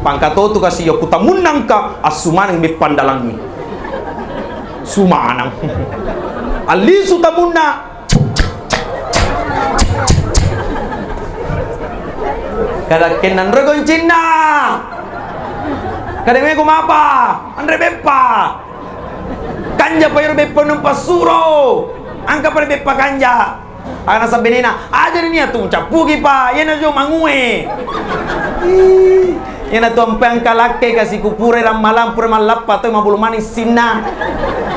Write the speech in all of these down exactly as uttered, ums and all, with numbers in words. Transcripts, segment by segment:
Pangkatotu kasi yo kutamunnangka, assumaneng beppa ndalangngi. Sumanang. Allisu tamunna. Kada kenna nro goncinna. Kada mego mapa, anre beppa. Kanja pa iro beppa nung passuro. Angka pa beppa kanja. Aga nasabbenena, ajari nia tu cappuki pa, iyana jo mangue. Ih, iyana tu ampe angka lakke kasi kupura rammalang pura mallappa to mabulu maning sinna.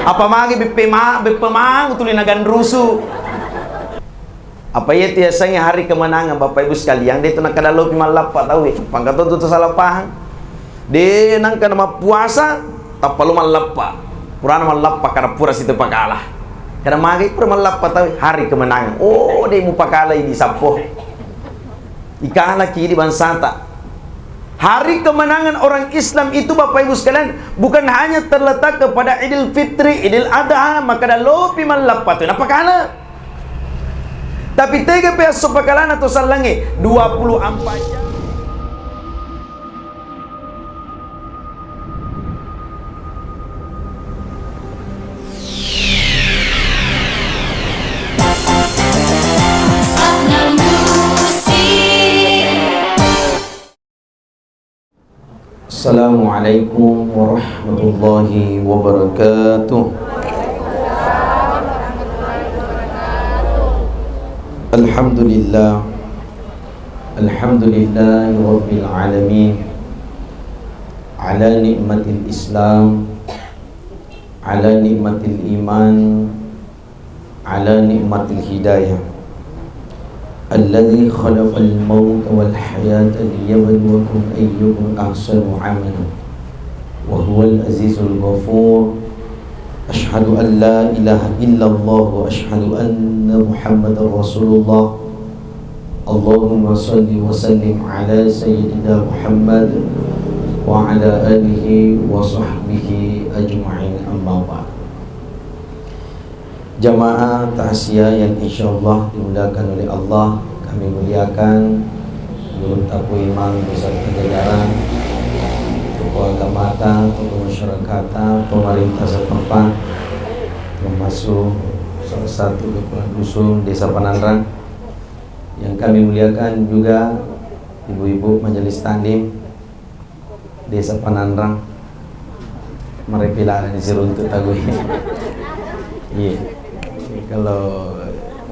Apa magi beppe ma, beppe mang tuli naganrusu. Apa iya tu yasengnge hari kemenangan, Bapak Ibu sekalian, de tu nakkada lopi mallappa tau e. Pangkato tu salah paham. De nangka na mappuasa, tappa lo mallappa. Purana mallappa, kada pura situ pakala. Kada magai pura mallappa tau, hari kemenangan. Oh, de mupakalai di sappo. Ikalaki di bangsata. Hari kemenangan orang Islam itu, Bapak Ibu sekalian, bukan hanya terletak kepada Idul Fitri, Idul Adha, maka ada lopi mallappa tu. Napakala. Tapi tega pe esso pakalana to sallangnge, dua puluh empat jam. Assalamualaikum warahmatullahi wabarakatuh. Alhamdulillah. Alhamdulillahi rabbil alamin. Ala ni'matil Islam, ala ni'matil iman, ala ni'matil hidayah. Alladzi khalaqal mauta wal hayata liyabluwakum ayyukum ahsanu amala. Wa huwal azizul ghafur. Asyhadu an la ilaha illallah wa asyhadu anna Muhammadar Rasulullah. Allahumma salli wa sallim ala Sayyidina Muhammad wa ala alihi wa sahbihi ajma'in, amma ba'd. Jamaah takziah yang insyaallah dimuliakan oleh Allah, kami muliakan Gurutta Imam Pusat Pajajaran, tokoh agamata, tokoh masyarakata, pemerintah setempat, termasuk salah satu kepala dusun Desa Pananrang. Yang kami muliakan juga ibu-ibu majelis taklim Desa Pananrang, marepi laleng siruntu tagui. Iya. Kalau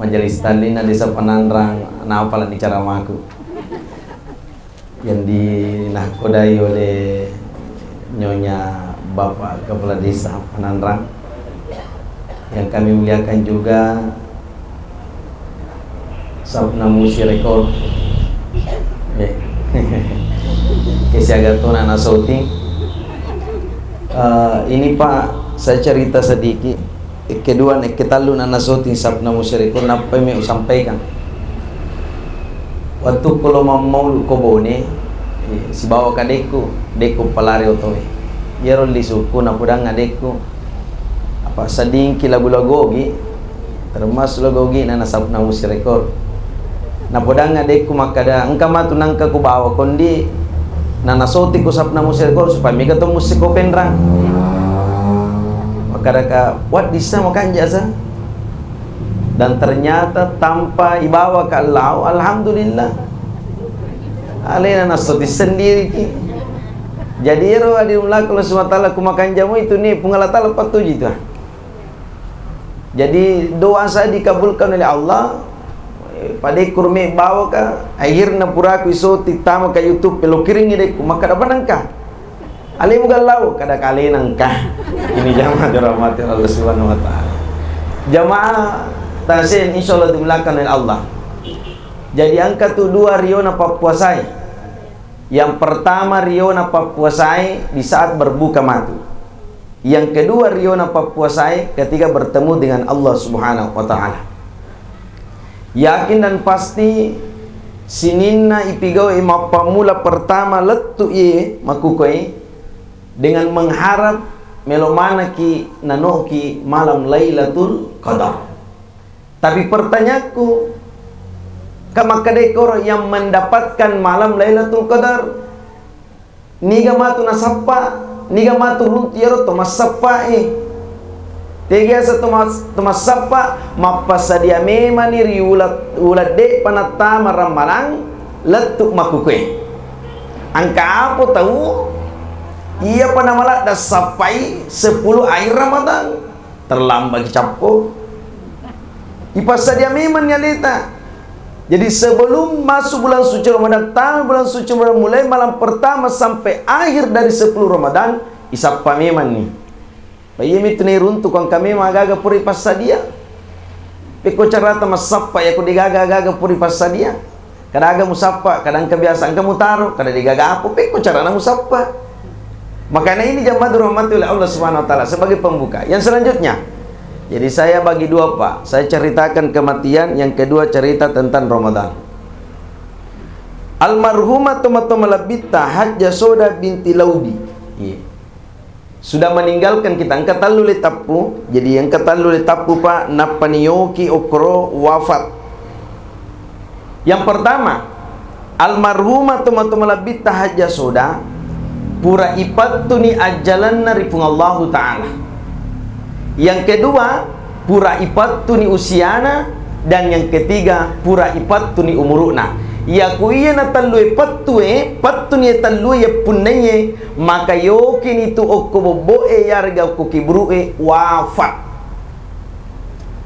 majelis taklimna Desa Pananrang, napa la ni caramaku? Yang dinakodai oleh Nyonya Bapak Kepala Desa Pananrang, yang kami muliakan juga Sapna Musi Rekor. Eh. Kesiaga tona na syuting. Eh, ini Pak, saya cerita sedikit. Kedua, ne, ketallu na na syuting Sapna Musi Rekor, nappai me usampaikan. Wattukku lo mammaulu ko Bone, eh, sibawa kadekku, dekku palari otoe. Iyaro lisukku napodang adekku, apa seddingki lagu-lagu Ogi, termasuk lagu Ogi na nasab-, na Musi Rekor. Napodang adekku makkada, engka matu nangka kubawa kondi, na nasotikku Sapna Musi Rekor supaya mega to Musi ko Penrang. Makkadaka, "Waddissa makanja sa." Dan ternyata tanpa ibawa ka lao, alhamdulillah. Alena nasoti sendiri ki. Jadi ero adi mulaka Allah Subhanahu wa Ta'ala ku makanja mo itu ni Puang Allah Ta'ala patuju itu. Jadi doa saya dikabulkan oleh Allah. Pada kurme bawa ka, akhirnya puraku isoti tama ka YouTube, pelo kiringi dekku, maka dapat nangka. Alemu gallau, kada kalena engka. Ini jamaah dirahmati Allah Subhanahu wa Ta'ala. Jamaah tasen, insyaallah dimuliakan oleh Allah. Jadi, engka tu dua riona pappuasai. Yang pertama, riona pappuasai di saat berbuka matu. Yang kedua, riona pappuasai ketika bertemu dengan Allah Subhanahu wa Ta'ala. Yakin dan pasti, sininna ipigau'i mappammula pertama lettu iye makukoe dengan mengharap melo manaki nanoki malam Lailatul Qadar. Tapi pertanyaanku, ka makkedai koro yang mendapatkan malam Lailatul Qadar? Niga matu nasappa, niga matu runtu iyaro to massappae. Tega yaseng to mas-, to massappa, mappassadia memani ri ula-, ula de'pa nattama rammalang lettu makkukue. Engka apa tau, iyapa namaladda sappai sepuluh akhir Ramadan. Terlambat ki cappo. Ipassadia memang ni aleta. Jadi sebelum masuk bulan suci Ramadan, tama bulan suci Ramadan, mulai malam pertama sampai akhir dari sepuluh Ramadan, isappa memang ni. Pa iya mitu nairuntu ko engka memang agaga pura ipassadia. Pekko carata massappa iya ko degaga agaga pura ipassadia. Kada aga musappa, kada engka biasa engka mutaro, kada degaga apa, pekko carana musappa. Makanya ini jamaah dirahmati oleh Allah Subhanahu wa Ta'ala sebagai pembuka. Yang selanjutnya, jadi saya bagi dua, Pak. Saya ceritakan kematian, yang kedua cerita tentang Ramadan. Almarhumah Tomatoma Labbitta Hajjah Soda binti Laubi. Iya. Sudah meninggalkan kita, engka tellu le tappu. Jadi engka tellu le tappu, Pak, nappa niyoki okoro wafat. Yang pertama, almarhumah Tomatoma Labbitta Hajjah Soda pura ipattuni ajjalanna ri Puang Allahu Ta'ala. Yang kedua, pura ipattuni usiana, dan yang ketiga, pura ipattuni umuru'na. Iya ku iya na tellue pattue, pattuni iya tellue iya punnaiye, maka yokini tu okko bobbo'e yarega okko kiburu'e wafat.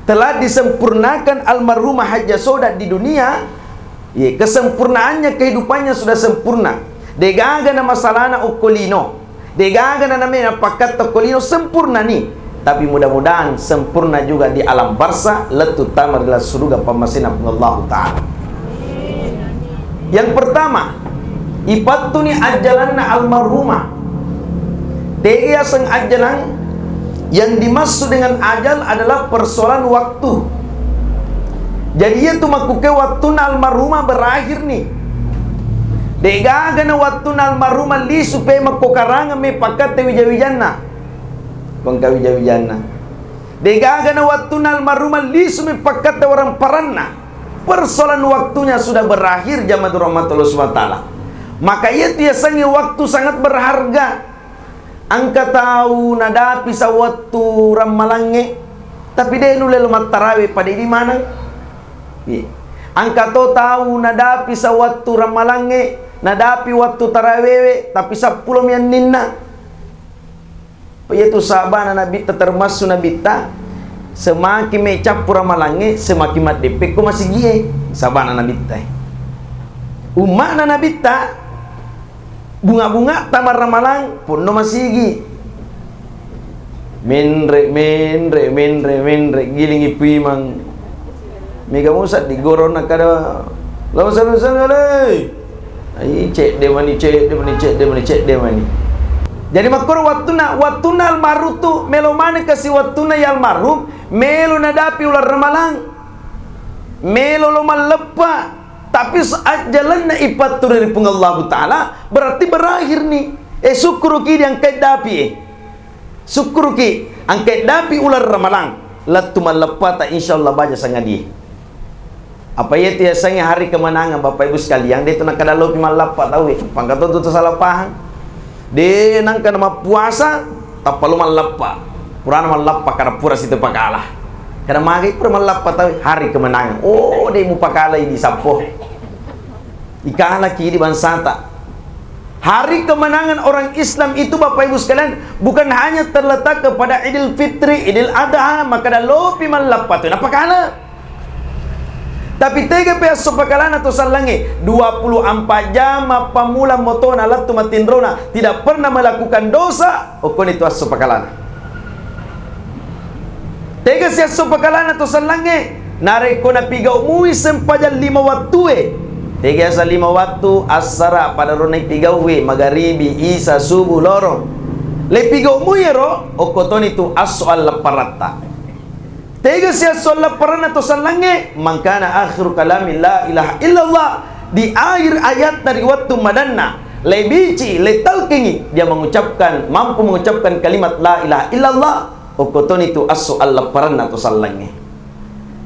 Telah disempurnakan almarhumah Hajjah Soda di dunia. Ye, kesempurnaannya, kehidupannya sudah sempurna. Degaga na masalana okko lino. Degaga na namena pakkatta okko lino, sempurna ni. Tapi mudah-mudahan sempurna juga di alam barzah, lettu tama ri laleng suruga pammasena Puang Allahu Ta'ala. Yang pertama, ipattuni ajjalanna almarhumah. Tega yaseng ajjalang? Yang dimaksud dengan ajal adalah persoalan waktu. Jadi, iya tu makkuke wattunna almarhumah berakhir ni. Degaga na wattunna almarhumah lisu pe makko karangeng me pakkatte wija-wijanna. Bangka wija-wijanna. Degaga na wattunna almarhumah lisu me pakkatte warang paranna. Persoalan waktunya sudah berakhir, jamaah dirahmati Allah Subhanahu wa Ta'ala. Maka iya tu yasengnge waktu sangat berharga. Engka tau nadapi sawattu rammalangnge, tapi de nulle lo mattarawe, pada idi maneng. Iya. Engka to tau nadapi sawattu rammalangnge, nadapi wattu tarawewe, tapi seppulo mi anninna. Iyatu sahabana Nabitta, termasuk Nabitta, semakin me cappu ramalangnge, semakin maddeppekko masigie. Sahabana Nabitta. Umma'na Nabitta, bunga-bunga tama ramalang, ponno masigi. Menre, menre, menre, menre, gilingi puimang. Mega musa digorong nakada, "Allahumma shalli wa sallim alaihi." Ai, cedde mani, cedde mani, cedde mani, cedde mani. Jadi makkoro wattunna, wattunna almarhum tu melo maneng kasi wattunna ya almarhum, melo nadapi uleng ramalang. Melo lo malleppa. Tapi s-, ajjalanna ipattu ri Puang Allahu Ta'ala, berarti berakhir ni. Eh, sukkuruki diangkai dapi, eh. Sukkuruki, angkai dapi uleng ramalang, lettu malleppata, insyaallah baja sangadie. Apa iya tu yasengnge hari kemenangan, Bapak Ibu sekalian, de tu nakada lopi malleppa tau, eh. Pangkato tu salah paham. De nangka na mappuasa, tappa lo malleppa. Purana malleppa, kada pura situ pakala. Kada magai pura malleppa tau, hari kemenangan. Oh, de mupakalai di sappo. Ikalaki di bangsata. Hari kemenangan orang Islam itu, Bapak Ibu sekalian, bukan hanya terletak kepada Idul Fitri, Idul Adha, maka da lopi malleppa tu napakala. Tapi tega pe esso pakalana to sallangnge, dua puluh empat jam mappammula motona lettu matinrona, tidak pernah melakukan dosa, okkoni tu esso pakalana. Tega si esso pakalana to sallangnge, narekko napigau mui sempajang lima wattue. Tega sa lima wattu, assara, pada rona ipigauwi, magaribi, isa, subuh, lorong. Lepigau mui ero, okkotoni tu esso allepparatta. Tega si esso lepparanna to sallangnge, mangkana akhiru kalami la ilaha illallah, di akhir ayatna ri wettu madanna, lebici, letalkengi dia mengucapkan, mampu mengucapkan kalimat la ilaha illallah, okkotoni tu esso lepparanna to sallangnge.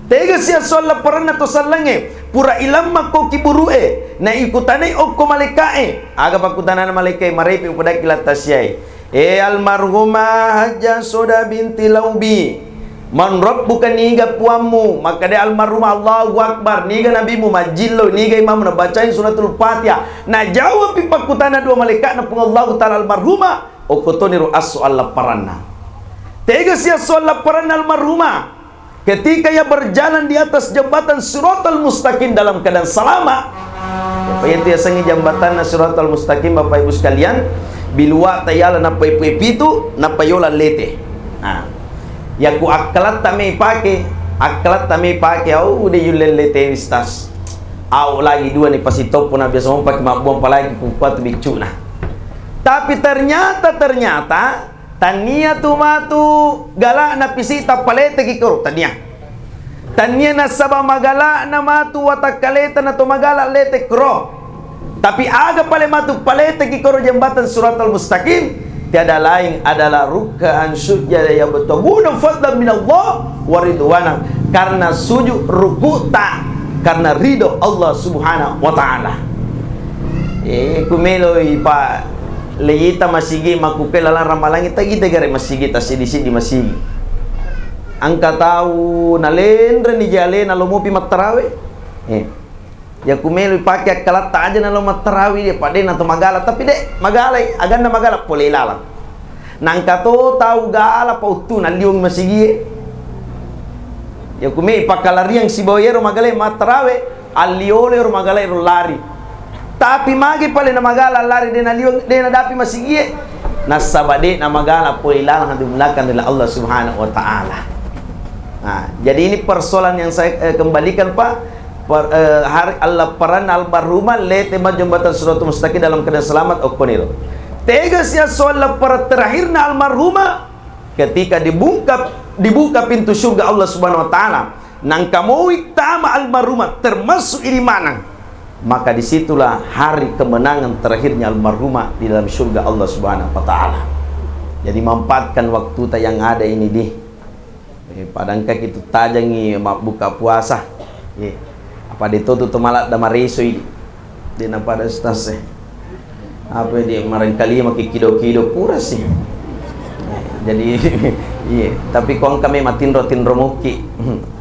Tega si esso lepparanna to sallangnge, pura ilamma ko kiburu'e, Naikutanai okko malaika'e. Aga pakkutanana malaika'e, marepe upodakki lattasiae. E almarhumah Hajjah Soda binti Laubi, man rabbuka, niga puammu? Makkeda almarhumah, Allahu Akbar. Niga nabimu? Majjillo. Niga imamu? Nabacai suratul Fatihah. Najawabpi pakkutana dua malaika'na Puang Allahu Ta'ala, almarhumah, okkotoniro esso allapparanna. Tega si esso allapparanna almarhumah? Ketika ia berjalan di atas jembatan Siratal Mustaqim dalam keadaan selamat. Apa itu yasengnge jambatanna Siratal Mustaqim, Bapak Ibu sekalian? Biluwa'ta yala nappa eppu-eppitu, nappa yola lete. Nah, yaku akkalatta me pake, akkalatta me pake, au de yulle lete, Ustaz. Au lagi dua ni pasitoppo na biasa mompaki mabbuang, apalagi kupatu biccuna. Tapi ternyata, ternyata, Tannia tu matu gala'na pisi tappa leteki koro, tannia. Tannia nasaba magala'na matu watakkaleta na to magala lete koro. Tapi aga pale matu paleteki koro jembatan Siratal Mustaqim? Tiada lain adalah rukkaan sujjada yabtaguna fadlan minallah wa ridwana. Karena sujud ruku'ta karena ridho Allah Subhanahu wa Ta'ala. Eh, kumeloi pa Leyita masigi makkuke lalang ramalangi, tagi tegare masigi, tassiddi-siddi masigi. Engka tau nalenreni je alena lo mopi mattarawe. Eh. Yaku melo ipake akkalatta aja nalo mattarawe dia, padena to magala, tapi de magalai, aganna magala pole lalang. Nangka to tau gala pauttu nalliweng masigie. Yaku me ipakkalariang sibawa yero magale mattarawe. Alliolo ero magala ero lari. Tapi magi pale na magala lari, de naliweng, de nadapi masigie. Nasaba de na magala pole lalang di belakang dari Allah Subhanahu wa Ta'ala. Nah, jadi ini persoalan yang saya, eh, kembalikan, Pak. Per-, eh, hari allapparan almarhumah lete ma jembatan Siratul Mustaqim dalam keadaan selamat, okkoniro. Tega sia soal lapparan terakhirna almarhumah ketika dibuka, dibuka pintu surga Allah Subhanahu wa Ta'ala. Nangka moi tama almarhumah, termasuk idi manang. Maka disitulah hari kemenangan terakhirnya almarhumah di dalam surga Allah Subhanahu wa Ta'ala. Jadi, manfaatkan waktuta yang ada ini, di. Eh, padangka kitu tajangi mabbuka puasa. Eh, apa de to tu to maladda mareso idi. De na pada ustaz, eh. Apa dia, marengkali maki kido-kido pura sih. Jadi, iya, tapi ko engka me matinro-tinro mukki.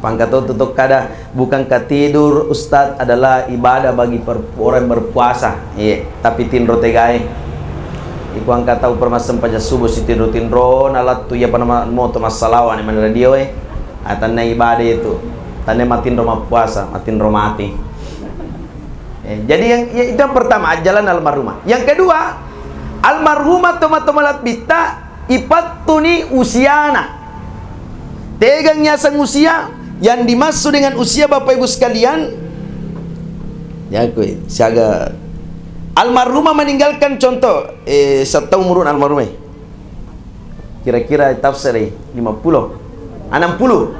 Pangka to tu kada, bukankah tidur, Ustaz, adalah ibadah bagi per-, orang berpuasa? Iya, tapi tinro tegae. Iko engka tau permasempajang subuh si tinro-tinro, nalattu iya panama moto massalawa ni mana radio, eh. Ah, tanna ibadah itu. Tanna matinro mappuasa, matinro mati. Eh, jadi yang, ya, itu yang pertama, ajjalan almarhumah. Yang kedua, almarhumah toma-toma labbitta ipattuni usiana. Tegang yaseng usia, yang dimaksud dengan usia, Bapak Ibu sekalian, ya, kui, siaga almarhumah meninggalkan contoh, eh, settau umurun almarhumah. Kira-kira tafsiri lima puluh, enam puluh,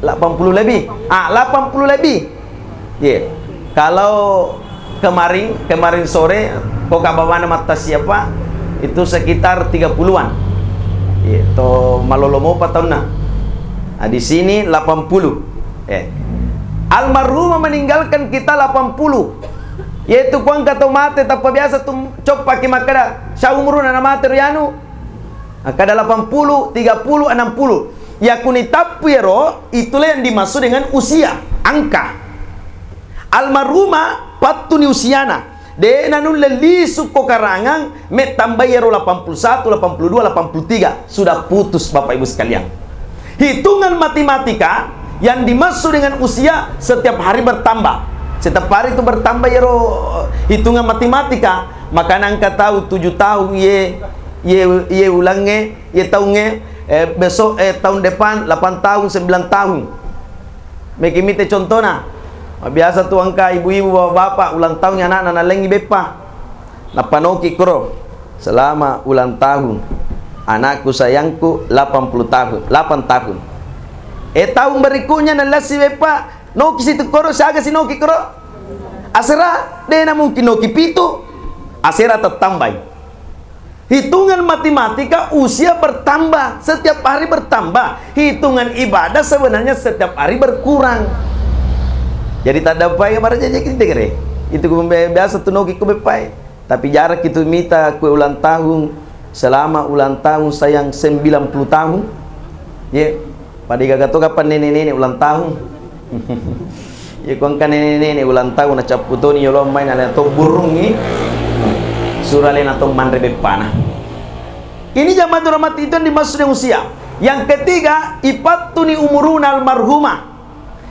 delapan puluh lebih. Ah, delapan puluh lebih. Iya. Kalau kemarin, kemarin sore, ko kabawana matta siapa? Itu sekitar tiga puluhan. Iya, to malolo mopa taunna. Ah, di sini delapan puluh. Eh. Almarhumah meninggalkan kita delapan puluh. Yaitu kuang kato mate, tappa biasa tu coppaki makkeda, "Sya umuruna na mate ro yanu?" Makkeda delapan puluh, tiga puluh, enam puluh. Yakuni tappu yero, itulah yang dimaksud dengan usia, angka. Almarhumah pattuni usiana. De nanulle lisu ko karangang, mettambai yero delapan puluh satu, delapan puluh dua, delapan puluh tiga. Sudah putus, Bapak Ibu sekalian. Hitungan matematika yang dimaksud dengan usia setiap hari bertambah. Setiap hari itu bertambah yero hitungan matematika. Maka nangka tahu tujuh tahun ye, ye, ye ulangnge, ye taungnge, eh, besok, eh, tahun depan delapan tahun, sembilan tahun. Meki mite contona. Biasa tu engka ibu-ibu, bapak-bapak ulang tahun anakna nalengi beppa. Nappa noki koro, "Selamat ulang tahun, anakku sayangku, delapan puluh tahun, delapan tahun." Eh, tahun berikutnya nalessi beppa, noki situ koro, siaga si noki koro? Asera, dena mungkin noki pitu. Asera tettambai. Hitungan matematika usia bertambah, setiap hari bertambah. Hitungan ibadah sebenarnya setiap hari berkurang. Jadi taddapai maraja jadi kita kere. Itu ku be-, biasa tu noki ku beppae. Tapi jarang itu mita kue ulang tahun, selama ulang tahun sayang sembilan puluh tahun. Ye, pada gaga to kapan nenek-nenek ulang tahun. Ye, ku engka nenek-nenek ulang tahun, na cappu toni yolo mai na to burungi. Sura lena to manre beppana. Ini jamaah rahmati itu yang dimaksud dengan usia. Yang ketiga, ipattuni umuruna almarhumah.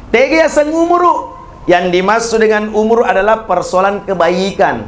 Tega yaseng umuru? Yang dimaksud dengan umur adalah persoalan kebaikan.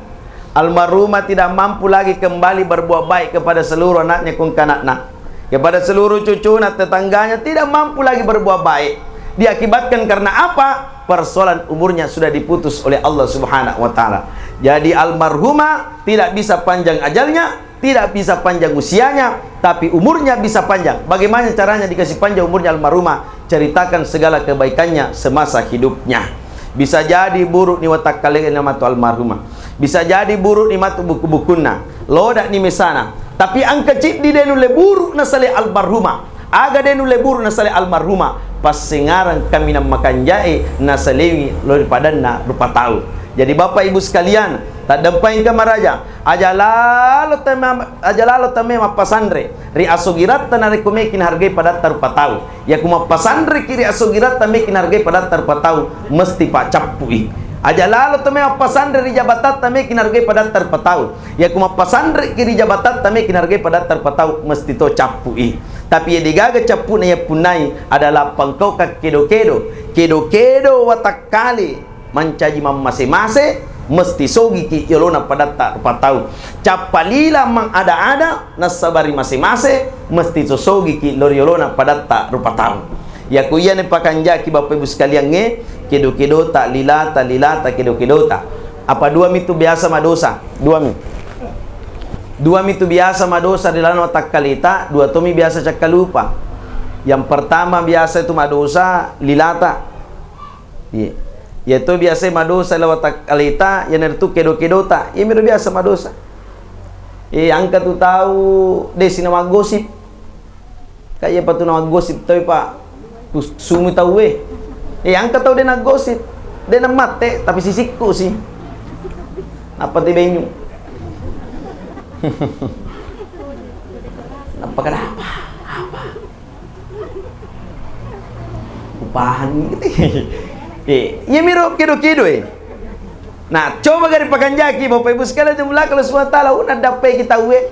Almarhumah tidak mampu lagi kembali berbuat baik kepada seluruh anaknya, kungkanakna, kepada seluruh cucuna, tetangganya, tidak mampu lagi berbuat baik. Diakibatkan karena apa? Persoalan umurnya sudah diputus oleh Allah Subhanahu wa Ta'ala. Jadi, almarhumah tidak bisa panjang ajalnya, tidak bisa panjang usianya, tapi umurnya bisa panjang. Bagaimana caranya dikasih panjang umurnya almarhumah? Ceritakan segala kebaikannya semasa hidupnya. Bisa jadi buruk ni watakkalena matu almarhumah. Bisa jadi buruk ni matu buku-bukunna. Loda ni mesana. Tapi engka ciddi de nulle buruk nasale almarhumah. Aga de nulle buruk nasale almarhumah? Passengareng kaminang makanjae nasalewi lo ri padanna rupa tau. Jadi, Bapak Ibu sekalian, taddempai engka maraja. Aja lalo tama-, aja lalo tame mappasanre ri asogiratta narekko meki nahargai padatta rupa tau. Yaku mappasanreki ri asogiratta meki nahargai padatta rupa tau, mesti paccappui. Aja lalo tame mappasanre ri jabatatta meki nahargai padatta rupa tau. Yaku mappasanreki ri jabatatta meki nahargai padatta rupa tau, mesti to cappui. Tapi ye degaga cappuna yappunnai adalah pangkaukang kedo-kedo. Kedo-kedo watakkale mancaji mammase-mase, mesti sogiki yolona padatta rupa tau. Cappa lila mangada-ada, nassabari mase-mase, mesti to sogiki lo ri yolona padatta rupa tau. Yaku iyana pakanjaki Bapak Ibu sekaliangnge, kedo-kedota, lilata, lilata, kedo-kedota. Apa dua mitu biasa madosa? Dua mi. Dua mitu biasa madosa ri laleng watakkaleta, dua tomi biasa cakkalupa. Yang pertama biasa itu madosa lilata. Iya. Iya to biasa madosa ri laleng watakkaleta, iyanaritu kedo-kedota. Iya miro biasa madosa. Eh, engka tu tau desi na maggosip. Ka iya patu na maggosip tau, Pak. Kusumi tauwe. Eh, engka tau de naggosip. De nammatte, tapi sisikku si. Nappa te benyu. Nappa kenapa? Apa? Upahan gitu. Eh, iya miro kedo-kedo, eh. Nah, coba gari pakanjaki, Bapak Ibu sekalian, dimulakkan Allah Subhanahu wa Ta'ala, una dappai kita uwe.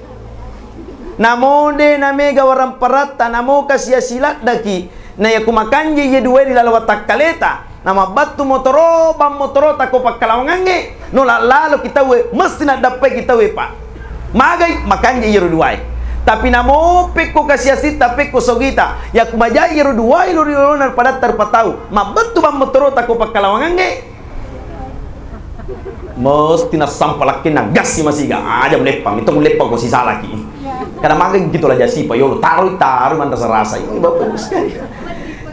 Namo de namega waramparatta, namo kasia siladdaki, na yaku makanje iye duwe ri laleng watakkaleta, na mabbattu motoro, bang motorota ko pakkalawangangnge, no la-, lalo kita uwe, mesti naddappai kita uwe, Pak. Magai makanje iyaro duwae. Tapi namo pekko kasiasitta, pekko sogita, yaku majai iyaro duwae lo ri lolona padatta rupa tau, mabbettu bang motorota ko pakkalawangangnge, mesti nassampa lakkenna gassi masiga. Aja muleppa, mito muleppa ko sisalaki. Karena magai gitu la jasipa, yolo taroi, taroi manrasa-rasa. Ini Bapak Ibu sekalian.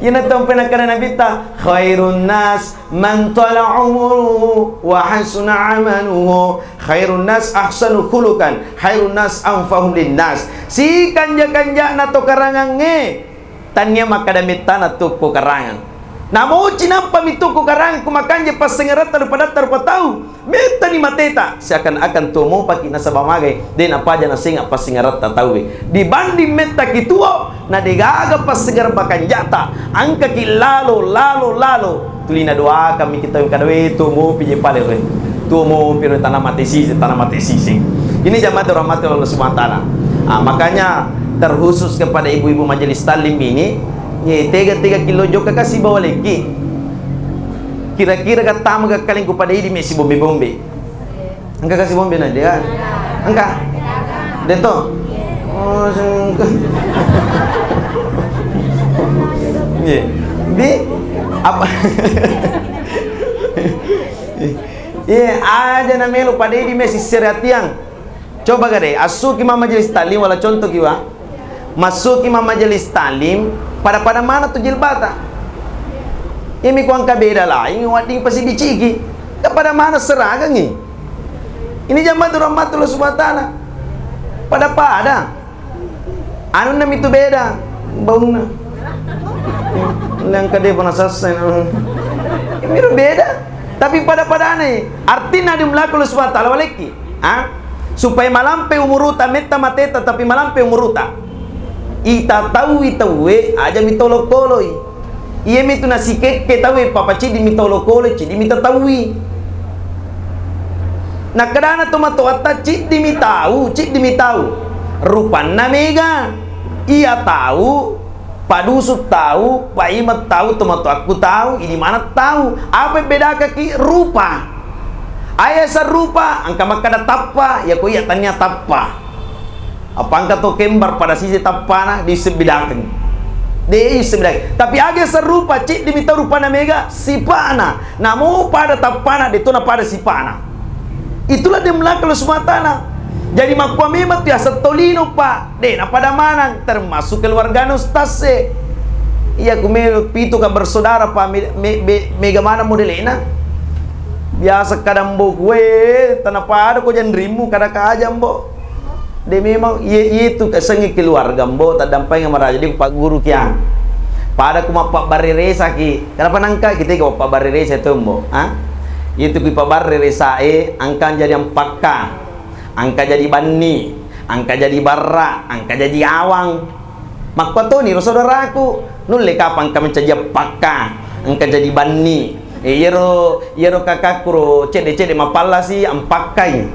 Ina tompe nakkeda Nabitta, khairun nas man tala umuru wa hasuna amaluhu, khairun nas ahsanu khuluqan, khairun nas anfahum linnas. Sikanja-kanjana to karangangnge, tania makkada mettana tokko karangang. Namo cinampa mi tokko karangang ko makanja passengeratta ri padatta rupa tau. Mettani mateta, seakan-akan tuo mopaki nasaba magai, de napaja nasenga passingaratta tauwe. Dibanding mettaki tuo, na degaga passingarang makanjata, engkaki lalo, lalo, lalo, tuli nadoakammi kita kada we tuo mopi je pale we. Tuo mopi we tanah mate sisi, tanah mate sisi. Ini jamaah rahmati Allah Subhanahu wa Ta'ala. Ah, makanya terkhusus kepada ibu-ibu majelis taklim ini, ye, tega-tega kilo jokka kasi bawa leki. Kira-kira ka tama ka kaleng ku pada idi mesi bombe-bombe. Engka kasi bombe na dia? Engka? Deto? Oh, sengka. Iya. Di apa? Iya, aja na melo pada idi mesi seratiang. Coba gare, assuki ma majelis taklim wala contohki wa. Massuki ma majelis taklim, pada-pada mana tu jilbata. Imi ku engka beda laing, wedding pasibiciki. Ka pada mana seragangi. Ini jamaah rahmatullah subhanahu wa ta'ala. Pada-pada. Anunna mitu beda, baunna. Ini engka de pernah selesai. Imi ro beda. Tapi pada-padanai, artinna dimulakka Allah Subhanahu wa Ta'ala walekki. Ah? Supaya malampe umuruta, metta mateta, tapi malampe umuruta. Ita taui tauwe, aja mitolokkoloi. Iyamitu nasikekke tauwe, papaciddimi tolokkoloi, ciddimi tataui. Nakkedana tomatoatta, ciddimi tau, ciddimi tau. Rupanna mega. Iya tau, Padusu tau, paimeng tau, tomatoakku tau, idi maneng tau. Apa bedakaki? Rupa. Aya serupa, engka makkada tappa, yako iya tania tappa. Apa engka to kembar pada sisi tappana, disseng bedakeng. De isseng bedakeng. Tapi aga serupa, ciddimi tau rupana mega, sipana. Namo pada tappana, de to na pada sipana. Itulah dia melangkah Allah Subhanahu wa Ta'ala. Jadi makkua memang tu yaseng tolino, Pak. De na pada manang, termasuk keluargana ustaz e. Iya ku me pitu ka bersaudara, Pak, me, me, me, mega manang modelena. Biasa kadang bo kue, tana pada ko janrimmu, kada kaja mbo. De memang, iye, iye tu kesengi keluarga mbo, taddampeng maraja, de ku pagguru kiang. Pada ku mappabbarre resa ki. Kenapa nangka kita ke mappabbarre resa tu mbo? Ha? Itu ku pabbarre resa e, angkang jadi ampakka. Engka jadi banni, engka jadi barra, engka jadi awang. Makkuatoniro saudaraku, nulle kapang engka mencaji appakka, engka jadi banni. E, iyaro, iyaro kakakku ro cedde-cedde mapallasi, ampakkai.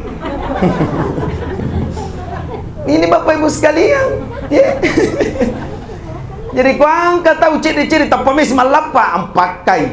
Ini Bapak Ibu sekalian, ya. Jadi kuangka tau cedde-cedde tappa mesi mallappa, ampakkai.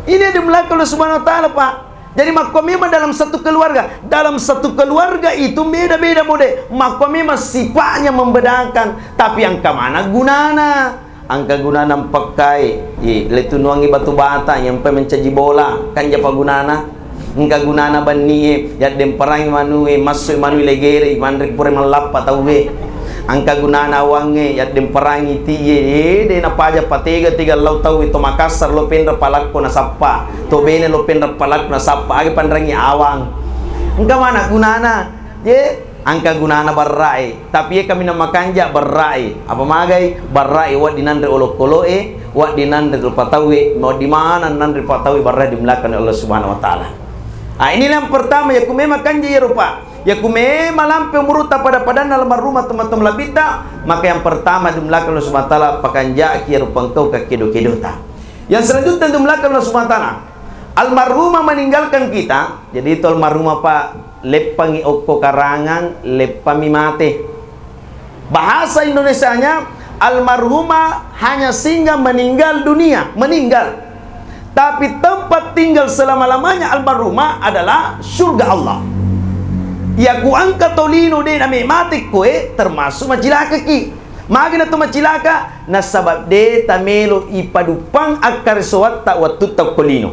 Ini ada melangkah Allah Subhanahu wa Ta'ala, Pak. Jadi makkua memang dalam satu keluarga, dalam satu keluarga itu beda-beda mode. Makkua memang sifatnya membedakan, tapi engka mana gunana? Engka gunana mpakkai, i, letunuangi batu bata yang pe mencaji bola, kan japa gunana? Engka gunana bannie, yaddemperangi manue, massui manui legere, manre pura mallappa tauwe. Engka gunana awangnge, yaddemperangi tiye, e, de napaja patega-tega lau tauwe to Makassar lo penra palakko nasappa. To bene lo penra palak nasappa, aga panrangi awang. Engka mana gunana? Ye, engka gunana barrae. Tapi ye kami na makanja barrae. Apa magai? Barrae waddi nanre olokoloe, waddi nanre rupa tauwe, waddi mana nanre rupa tauwe barrae dimulakan Allah Subhanahu wa Ta'ala. Ah, inilah yang pertama, ya ku memang kanja ya rupa. Ya ku memang lampe umurutta pada-padanna almarhumah teman-teman labitta, maka yang pertama dimulakan Allah Subhanahu wa Ta'ala pakanjaki ya rupa engkau ka kedo-kedota. Yang selanjutnya dimulakan Allah Subhanahu wa Ta'ala. Almarhumah meninggalkan kita, jadi itu almarhumah, Pak, leppangi okko karangang, leppami mate. Bahasa Indonesianya, almarhumah hanya singgah meninggal dunia, meninggal. Tapi tempat tinggal selama-lamanya almarhumah adalah surga Allah. Iya ku engka tolino de name mate koe, termasuk macilakaki. Magana tu macilaka, nasaba de tamelo ipaduppang akkaresoatta wattutta ko lino.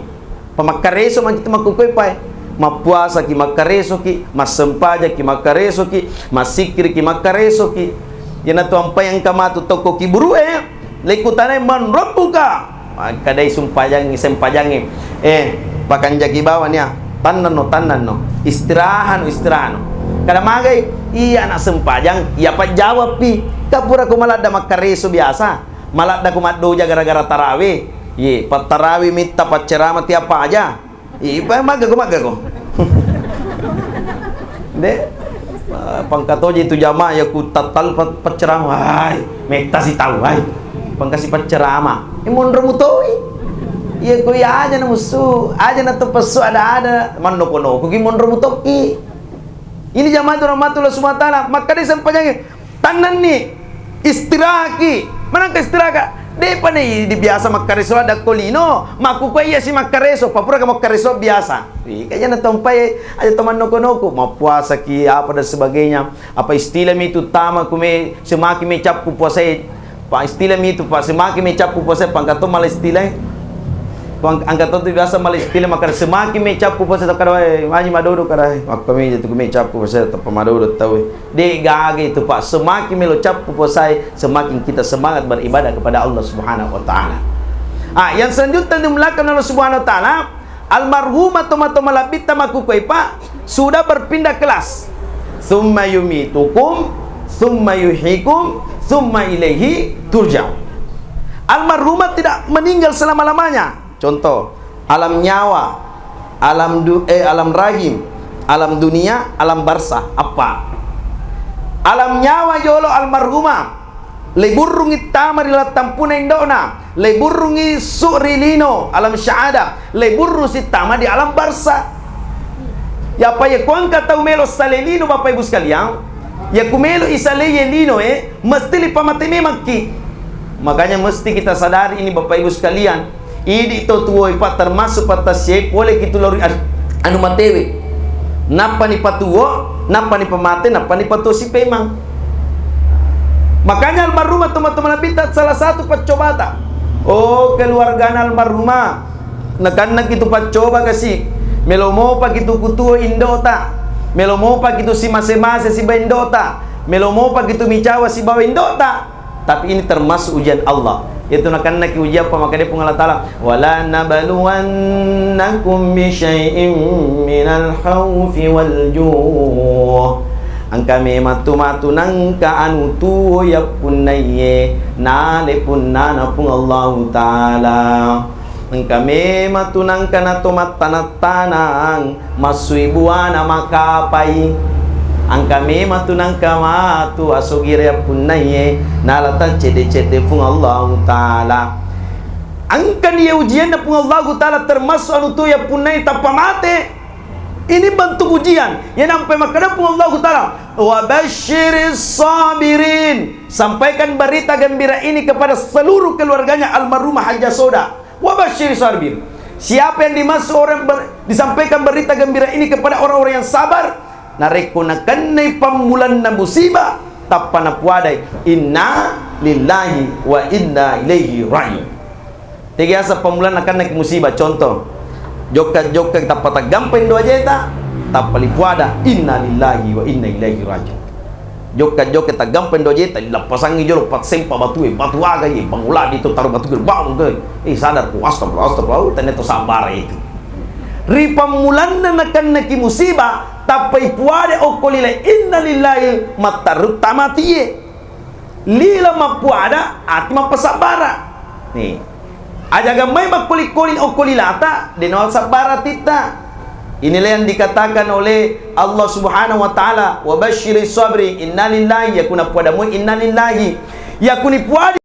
Pamakkareso mancaji tu makkukue pae. Mappuasaki makkaresoki, massempajakki makkaresoki, massikkiriki makkaresoki. Iyanatu ampai engka matu tokko kiburu'e, lekkutanai, "Man rabbuka?" Makkadai sumpajangngi, sempajangngi, "Eh, pakanjaki bawang ya, tannanno, tannanno, istirahano, istirahano." Kada magai, iya anak sempajang, iya pajjawabpi. Kapura ko maladda makkareso biasa. Maladda ko maddoja gara-gara tarawe. Ye, pattarawe mitta paccerama tiap aja. Ipa magga ko, magga ko. De, pangkatoji tu jamaah ya ku tattal pa-, paccerama. Hai, metta si tau, hai. Pangkasi paccerama. E, monro mutoi. Iya ko iya aja na musu, aja na to pesu ada-ada. Mannoko-noko ki monro mutoki. Ini jamaah tu rahmatullah subhanahu wa ta'ala. Makkadai sempajangnge. Tannanni, istirahaki. Manengka istirahaka? Depa ni di biasa makkareso ada ko lino, makkukue iya si makkareso, papura ka makkareso biasa. Ih, kayaknya na tompai aja to mannoko-noko, mappuasaki apa dan sebagainya. Apa istilah mi tu tama kume semaki me cappu puasai. Pa istilah mi tu, pa semaki me cappu puasai, pangkato mala istilah. Pang-, angka to tu biasa mala istilah makkada semaki me cappu puasai, takkada, "Wai, maji madodo kada." Makko me jatu kume cappu puasai, tappa madodo tau. De gaga itu, Pak. Semakin melo cappu puasae, semakin kita semangat beribadah kepada Allah Subhanahu wa Ta'ala. Ah, yang selanjutnya dimulakan Allah Subhanahu wa Ta'ala, almarhumah tomatoa malebbitta makkukue, Pak, sudah berpindah kelas. Tsumma yumitukum, tsumma yuhyikum, tsumma ilaihi turja'un. Almarhumah tidak meninggal selama-lamanya. Contoh, Alam nyawa, alam du-, eh, alam rahim, alam dunia, alam barzah. Eppa. Alam nyawa jolo almarhumah, le burrungngi tama ri latang tampuna indo'na, le burrungngi su ri lino, alam syahadah, le burru sittama di alam barzah. Yapa iya ku engka tau melo salai lino, Bapak Ibu sekalian, iya ku melo isalai lino e, mesti lipamate memangki. Makanya mesti kita sadari ini, Bapak Ibu sekalian, idi to tuo ipa termasuk pattasie pole kitu lao ri an-, anu matewe. Nappa ni patuo, nappa ni pamate, nappa ni patuo sipemang. Makanya almarhumah tomatoa Nabitta salah satu paccobata. Oh, keluargana almarhumah, nakannaki tu paccoba kasi. Melo mopa kitu kutuo indota. Melo mopa kitu simase-mase siba indota. Melo mopa kitu micawa sibawa indota. Tapi ini termasuk ujian Allah. Itu nakannaki ujian, apa makkeda Puang Allah Ta'ala, "Wala nabluwannakum bi syai'im minal khaufi wal ju'." Engka memang tu matu nangka anu tuo yappunnaiye nale punnana Puang Allahu Ta'ala. Engka memang tu nangka nato mattana-tanang, massui buana makapai. Engka memang tu nangka matu asogire yappunnaiye, nala taccedde-cedde Puang Allahu Ta'ala. Engkani iya ujianna Puang Allahu Ta'ala termasuk anu tu yappunnai tappa mate. Ini bentuk ujian. Iya nampai makkeda Puang Allahu Ta'ala, "Wa basyiris sabirin." Sampaikan berita gembira ini kepada seluruh keluarganya almarhumah Hajjah Soda. Wa basyiri sabir. Siapa yang dimaksud orang ber-, disampaikan berita gembira ini kepada orang-orang yang sabar? Narekko nakennai pammulanna musibah, tappa napuadai, "Inna lillahi wa inna ilaihi raji'un." Tegi asa pammulanna nakennaki musibah, contoh, jokka-jokka tappa taggampa indo ajeta, tappa lipuada, "Inna lillahi wa inna ilaihi raji'un." Jokka-jokka taggampa indo ajeta, lappasangngi jolo, passempa batue, batu aga ye, banguladi tu taru batu ge, bang ge. Eh, sadar ku, astagfirullah, astagfirullah, oh, ternyata sabar itu. Ri pammulanna nakennaki musibah, tappa ipuada okko lila, "Inna lillahi," mattarutta matie. Lila mappuada, ati mappasabbara. Nih. Ajaga mai makkoli-koli okko lilata, de nawa sabbara titta. Inilah yang dikatakan oleh Allah Subhanahu wa Ta'ala, "Wa basyiri sabri, inna lillahi," yakuna puada mu inna lillahi. Yakuni puada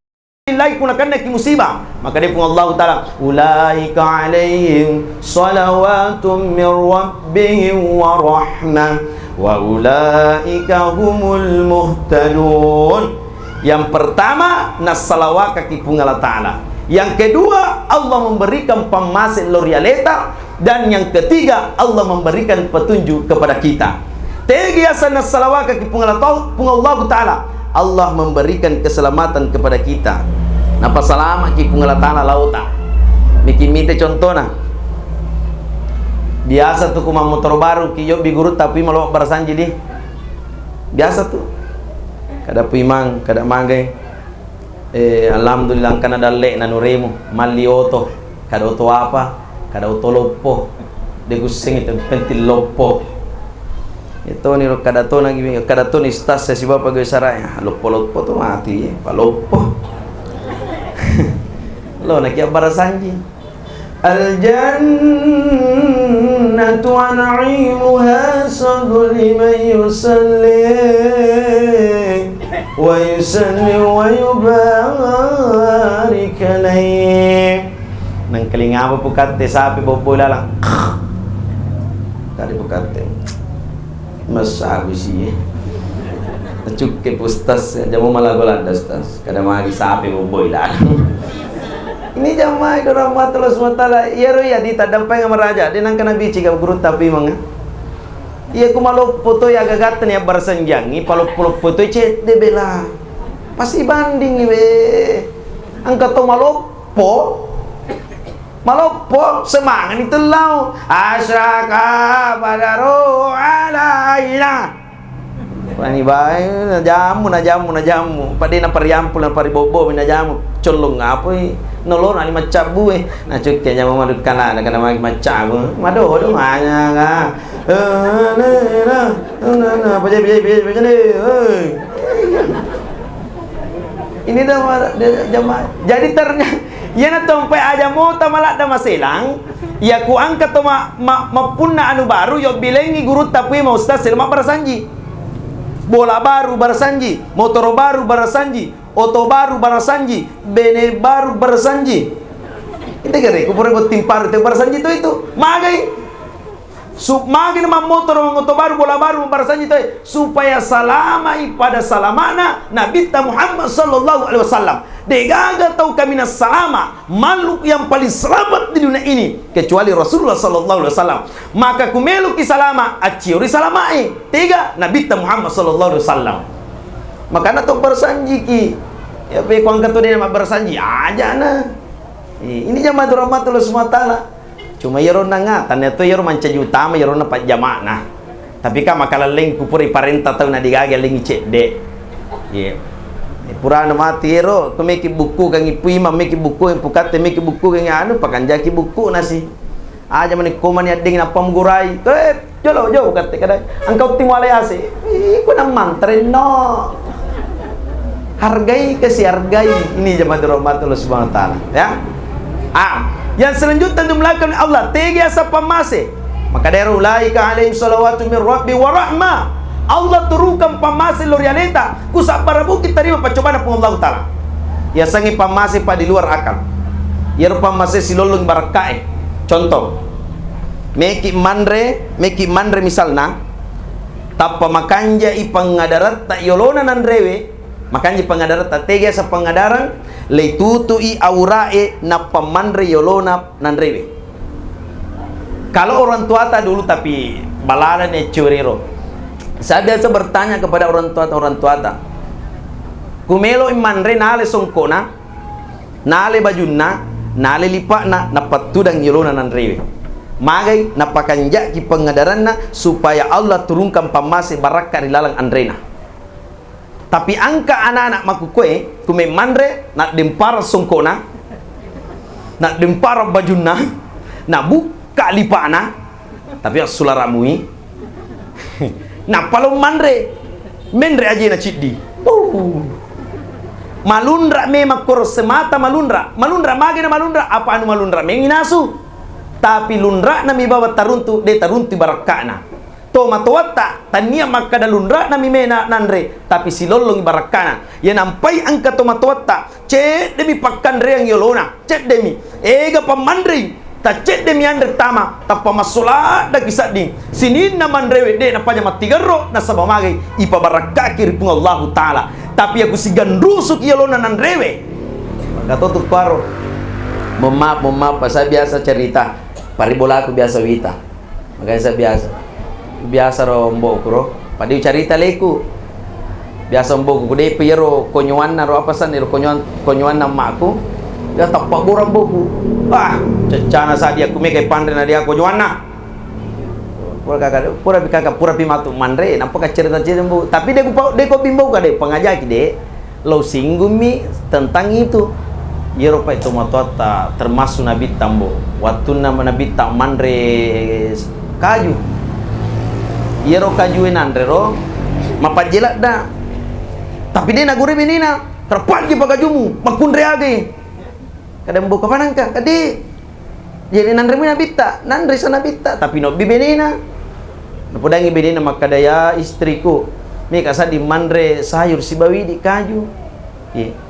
lillahi kuna kannaki musibah. Maka dia pun Allah Ta'ala, "Ulaika alaihim salawatum min rabbihim wa rahmah, wa ulaika humul muhtadun." Yang pertama, nassalawakaki Puang Allah Ta'ala. Yang kedua, Allah memberikan pammase lao ri aleta. Dan yang ketiga, Allah memberikan petunjuk kepada kita. Tegi asa nassalawakaki Puang Allah Ta'ala, Puang Allah Ta'ala, Allah memberikan keselamatan kepada kita. Napasalamaki Puang Allah Ta'ala laota. Niki mite contohna. Biasa tu ku mammotoro baru ki yobbi guru tapi malo barasanji di. Biasa tu. Kada puimang, kada magai. Eh, alhamdulillah, engkana dalle na nuremu, malli oto, kada oto apa, kada oto loppo, de kusseng itu, penting loppo. Itu ni kada to nagi, kada to ni stas ya si bapak gue sarai, ah, loppo-loppo tu mati, ya, paloppo. Lo, na kia barasanji. Al-jannatu wa na'imuha hasanun liman yusalli wa yusallim wa yubarik alaih. Nengkalinga apa pukatte sapi bobbo ilalang. Tadi pukatte. Massabu si. Cukke pu Ustaz, jamu malago ladda Ustaz. Kada magi sapi bobbo ilalang. Ini jamaah itu rahmatullah subhanahu wa ta'ala. Iyaro iya di taddampeng maraja. Dia nang kena bici ka guru tapi manga. Iya ku maloppo to ya gagatta ni abbar senjangi, paloppo-loppo to cedde bela. Pasti banding we. Angka to maloppo. Maloppo, semangani tellau. Asyraka badaru alaina. Wani bae, najamu, najamu, najamu. Pade na pariampul, na paribobbo, najamu. Collong ngapoi, nolona ni maccabu e. Na cukke jamu madu kana, na kana magi maccabu. Mado, do manya nga. Eh, ne, na, na, na, paja, paja, paja, paja, ne, eh. Ini dah ma-, dia jamaah. Jadi ternyata Iyana tompai aja mota maladda maselang, iya ku angka to ma-, ma-, mappunna anu baru, yo bilengi gurutta pui ma ustaz selo mabbarasanji. Bola baru barasanji, motoro baru barasanji, oto baru barasanji, bene baru barasanji. Ite gare, ku pura botting paru te barasanji to itu. Magai. Su-, magi na mammotoro, mangoto baru, bola baru, mabarasanji tauwe, supaya salamai pada salamana Nabitta Muhammad sallallahu alaihi wasallam. Degaga tau kaminang salama, makhluk yang paling selamat di dunia ini, kecuali Rasulullah sallallahu alaihi wasallam. Maka ku meloki salama, acciori salamae. Tega Nabitta Muhammad sallallahu alaihi wasallam. Makana to barasanjiki. Ya, pe kuangka to dena mabbarasanji, aja na. Eh, ini jamaah rahmatullah subhanahu wa ta'ala. Cuma iyaro nanga, tania to iyaro mancaji utama iyaro na pajjamana. Tapi ka makalelleng ku pura iparenta tau na degaga lengi cedde. Iya. Eh, purana mati iyaro, ko meki bukku kangi puima, meki bukku yang pukatte, meki bukku kangi anu, pakanjaki bukku nasi. Aja mani ko mani addeng nappa mugurai. Eh, jolo, jolo katte kada. Engkau timu alai ase. Ih, ko nang mantrenno. Hargai, kasi hargai. Ini jamaah rahmatullah subhanahu wa ta'ala, ya. Ah, yang selanjutnya untuk melakukan Allah, tegi asa pammase. Maka daerah ulaika alaihim salawatu min rabbi wa rahmah. Allah turunkan pammase lori aleta, ku sabbara buki tarima paccobana Puang Allah Ta'ala. Yasengnge pammase pa di luar akal. Iyaro pammase silollong barakkae. Contoh, meki manre, meki manre misalna, tappa makanjai pangadaratta yolona nanrewe, Makanja pangadaratta, tega asa pangadarang, leitutui aurae nappa manre yolona nanrewe. Kalau orang tuata dulu, tapi balala ni acciorero. Saya biasa bertanya kepada orang tuata, orang tuata. Kumelo manre nale songkona, nale bajunna, nale lipakna, nappa tudang yolona nanrewe. Magai napakanjaki pangadaranna supaya Allah turunkan pammase barakka ri laleng anrena. Tapi engka anak-anak makkukue, kumeng manre, naddempareng songkona, naddempareng bajunna, nabukka lipana, tapi assulara mui. Nappa lo manre, menre ajena ciddi. Uh. Malunra memang koro semata malunra. Malunra magena malunra, apa anu malunra mengi nasu. Tapi lunra nami bawang taruntu, de taruntu barakkana. Tomatoatta, tania makkada lunra'na mi mena nanre, tapi silollongi barakkana. Iya nampai engka tomatoatta, ceddemi pakkanreang yolona, ceddemi. Ega pammanrei, tacceddemi anre tama, tappa massoladdaki sadding. Sininna manrewe de napaja mattigerro, nasaba magai ipabarakkaki ri Puang Allahu Ta'ala. Tapi aku siganrusuki yolona nanrewe. Maka to tu paro. Mohon maaf, mohon maaf, saya biasa cerita. Pari bolaku biasa wita. Makanya saya biasa, biasa ro mbokku ro. Pada ucarita leku. Biasa mbokku, ku depe iyaro konyoanna ro apa san, iyaro konyoan-, konyoanna makku. Ya tappa bora mbokku. Ah, cecana sadia ku mega panre na dia konyoanna. Pura kaka, pura pi kaka, pura pi matu manre, nampa ka cerita-cerita mbokku. Tapi de ku pa-, de ko bimbau ka de, pangajaki de. Lao singgummi tentang itu. Iyaro pai tomatoatta, termasuk Nabitta mbo. Wattunna Nabitta manre kaju. Iyaro kajue nanre ro, mapajje ladda. Tapi de nagure benena, terpajje pa kajumu, makkunre agai. Kada mbo kapanangka, kade. Jadi nanremi Nabitta, nanre sa Nabitta, tapi nobbi benena. Napodangi benena makkada, "Ya istriku, meka sadding manre sayur sibawa idi kaju." Ye.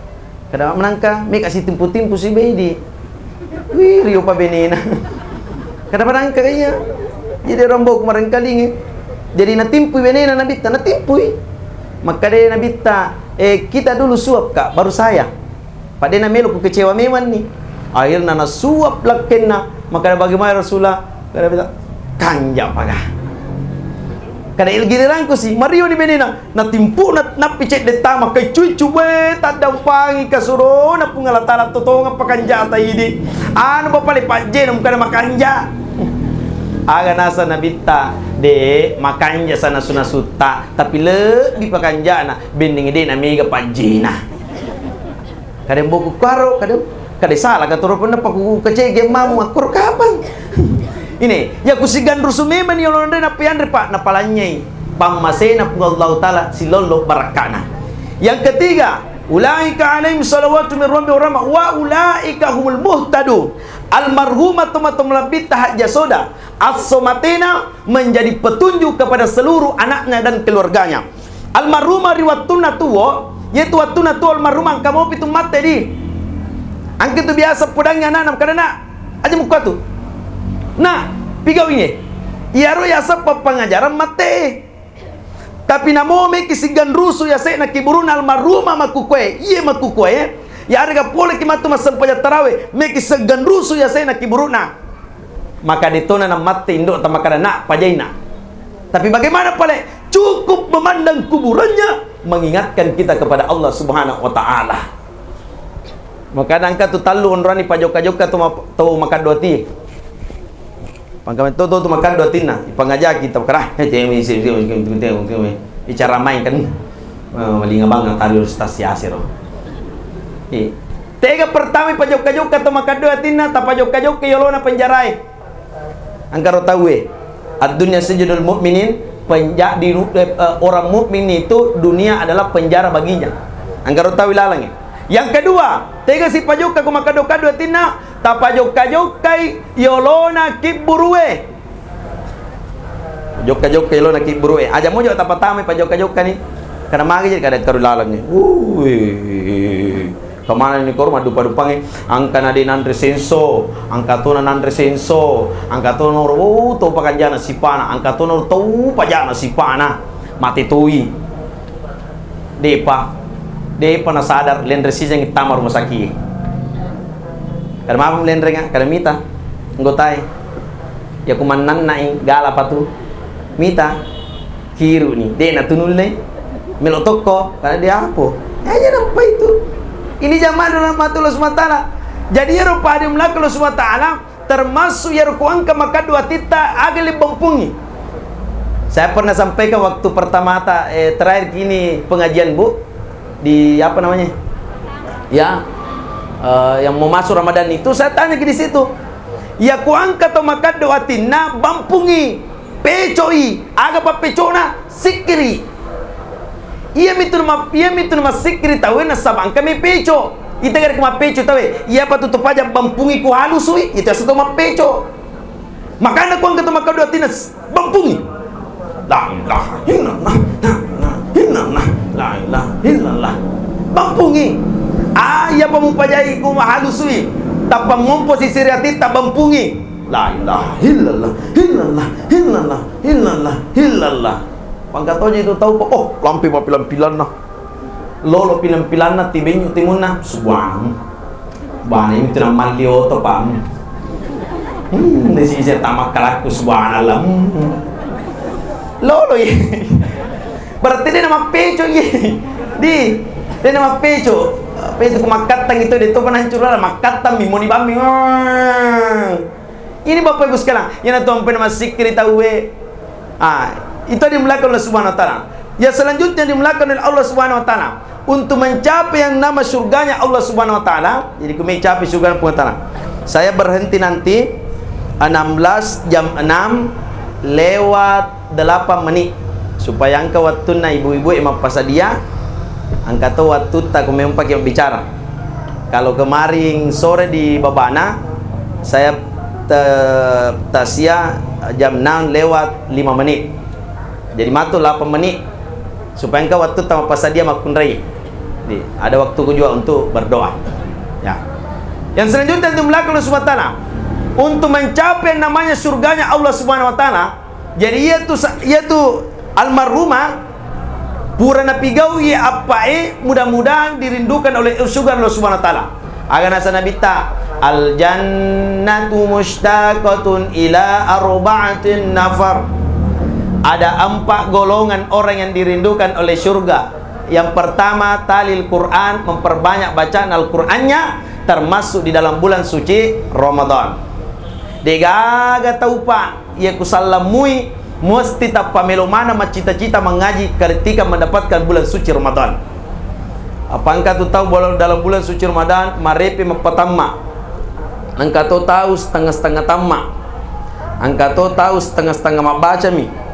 Kada manangka, meka sitimpu-timpu sibawa idi. Wih, rio pa benena. Kada manangka kaya. Jadi rambau marengkalinge. Jadi natimpui benena Nabitta, natimpui. Makkada Nabitta, "Eh, kita dulu suap, Kak, baru saya." Padde namelo ku kecewa memang ni. Akhirna nasuap lakkenna. Makkada, "Bagaimana Rasulullah?" Kada beta, "Kanja paga." Kada il giliranku si, mario ni benena. Natimpu na, nappi cedde tama, keccuiccu, we, taddampangi kasurona Puang Allah Ta'ala, totonga pakanjata idi. Anu bapale pajjena, kada makanja. Aga nasa Nabitta, de, makanja sa nasu-nasutta, tapi lebbi pakanjana, benneng de namega pajjena. Kadang boku karo, kadang, kadang salah ka toro pernah paku kecege mamu akkur kapang. Ini, ya ku siganru sumemang ni olonre na pianre, Pak, napalanyai pammasena Puang Allahu Ta'ala silollo barakkana. Yang ketiga, Ulaika alaihim salawatu min rabbihim wa rahmah wa ulaika humul muhtadun. Almarhumah tomatoa malebbitta hajja soda, esso matena menjadi petunjuk kepada seluruh anaknya dan keluarganya. Almarhumah ri wattunna tuwo, yaitu wattunna tuwo almarhumah engka mopi tu matte di. Engka tu biasa podangi anakna, makkeda, "Nak, aja mukkua tu. Nak, pigau ini." Iyaro yaseng pappangajarang matte. Tapi namo meki siganrusu yase'na kiburu'na almarhumah makkukue, iye makkukue, yarega poleki matu massempajang tarawe, meki siganrusu yase'na kiburu'na. Maka detona namatte indo'ta makkeda, "Nak, pajaina." Tapi bagaimana pale? Cukup memandang kuburannya mengingatkan kita kepada Allah Subhanahu wa Ta'ala. Makana engka tu tallu onroni pajokka-jokka tu ma-, tu makaddo ati. Pangkame to, to, tu makaddo atinna, ipangajaki tau kara, eh, temi, temi, temi, temi, temi. Icara main kan. Eh, malinga bang tari Ustaz Yasir. Eh, tega pertama pajokka-jokka to makaddo atinna, tapajokka-jokka yolona penjarae. Engkaro tauwe. Ad-dunya sijnul mu'minin, penja-, di, eh, eh, orang mukmin itu dunia adalah penjara baginya. Engkaro tauwe lalangi. Yang kedua, tega sipajokka ko makaddo-kaddo atinna, tapajokka-jokkai yolona kibburue. Jokka-jokka yolona kibburue. Aja mojo tapatamai pajokka-jokka ni. Karena magi jadi kada karu lalang ni. Wui. Kemana ni koru maddupa-dupangi? Angka na de nanre senso, angka tona nanre senso, angka tona ro, oh, to pakanjana sipana, angka tona ro tau pajana sipana. Mate toi. Depa, depa nasadar, lenre sijang tama rumah sakit. Kada mapang lenrenga, kada mita. Anggotai. Ya kumannannai, gala patu. Mita. Kiru ni, de na tunulle. Melo tokko, kada dia apo. Ya, ya nampai tu. Ini zaman rahmatullah subhanahu wa ta'ala. Jadi ya rupa di melaka Allah subhanahu wa ta'ala. Termasuk iyaro ku engka makaddu atitta aga le bampungi. Saya pernah sampaikan waktu pertama ta-, eh, terakhir gini pengajian, Bu, di apa namanya? Ya, eh, yang mau masuk Ramadan itu saya tanya di situ. Ya ku engka to makaddu atinna bampungi. Pecoi, aga pappecona? Sikkiri. Iya mitu ma-, iya mitu massikkiri tauwe nasaba engka mi peco. Ita gare ku mappeco tauwe, iya patu to paja bampungi ku halusui, itu asa to mappeco. Makana ku engka to makaddu atinna s-, bampungi. La ilaha illallah, la ilaha illallah, la ilaha illallah. Bampungi. Ah, iya pa mupajai ku halusui. Tappa mompo sisiri atitta bampungi. La ilaha illallah, illallah, illallah, illallah, illallah. Pangkatoji tu tau pa, oh, lampe mappilang-pilanna. Lolo pilang-pilanna, tibenyu timunna, subhanallah. Bana ini tidak malli oto, Pak. Hmm, ini sih saya tamak kalakku, subhanallah. Hmm. Lolo ya. Berarti de namappeco ye. Di, de namappeco. Peco ku makkattang itu de to panancurala, makkattang mi moni bammi. Ini Bapak Ibu sekalian, yana tu ampai massikkiri tauwe. Ah, itu dimulakan Allah Subhanahu wa Ta'ala. Yang selanjutnya dimulakan oleh Allah Subhanahu wa Ta'ala untuk mencapai yang nama surganya Allah Subhanahu wa Ta'ala. Jadi kami capai surga Puang Ta'ala. Saya berhenti nanti enam belas, jam enam lewat delapan menit, supaya engka wattunna ibu-ibu e mappasadia, engka to wattutta ko memang pake bicara. Kalau kemarin sore di Babana, saya te-, tasia jam enam lewat lima menit. Jadi matu delapan menit, supaya engka wattutta mappasadia makkunrai. Jadi, ada waktuku juga untuk berdoa. Ya. Yang selanjutnya, untuk melakukan Allah Subhanahu wa Ta'ala, untuk mencapai yang namanya surganya Allah Subhanahu wa Ta'ala, jadi, iyatu sa-, iyatu almarhumah pura napigau iye appa e, mudah-mudahan dirindukan oleh surga Allah Subhanahu wa Ta'ala. Aga nasa Nabitta, "Al jannatu mushtaqatun ila arba'atin nafar." Ada empat golongan orang yang dirindukan oleh surga. Yang pertama, talil Quran, memperbanyak bacaan Al-Qurannya, termasuk di dalam bulan suci Ramadan. Degaga taupa iya kusallammui, musti tappamelo maneng maccita-cita mangaji ketika mendapatkan bulan suci Ramadan. Apa engka tu tau bol-, dalam bulan suci Ramadan marepe mappatamma. Engka to tau setengah-setengah tamma. Engka to tau setengah-setengah mabbacami.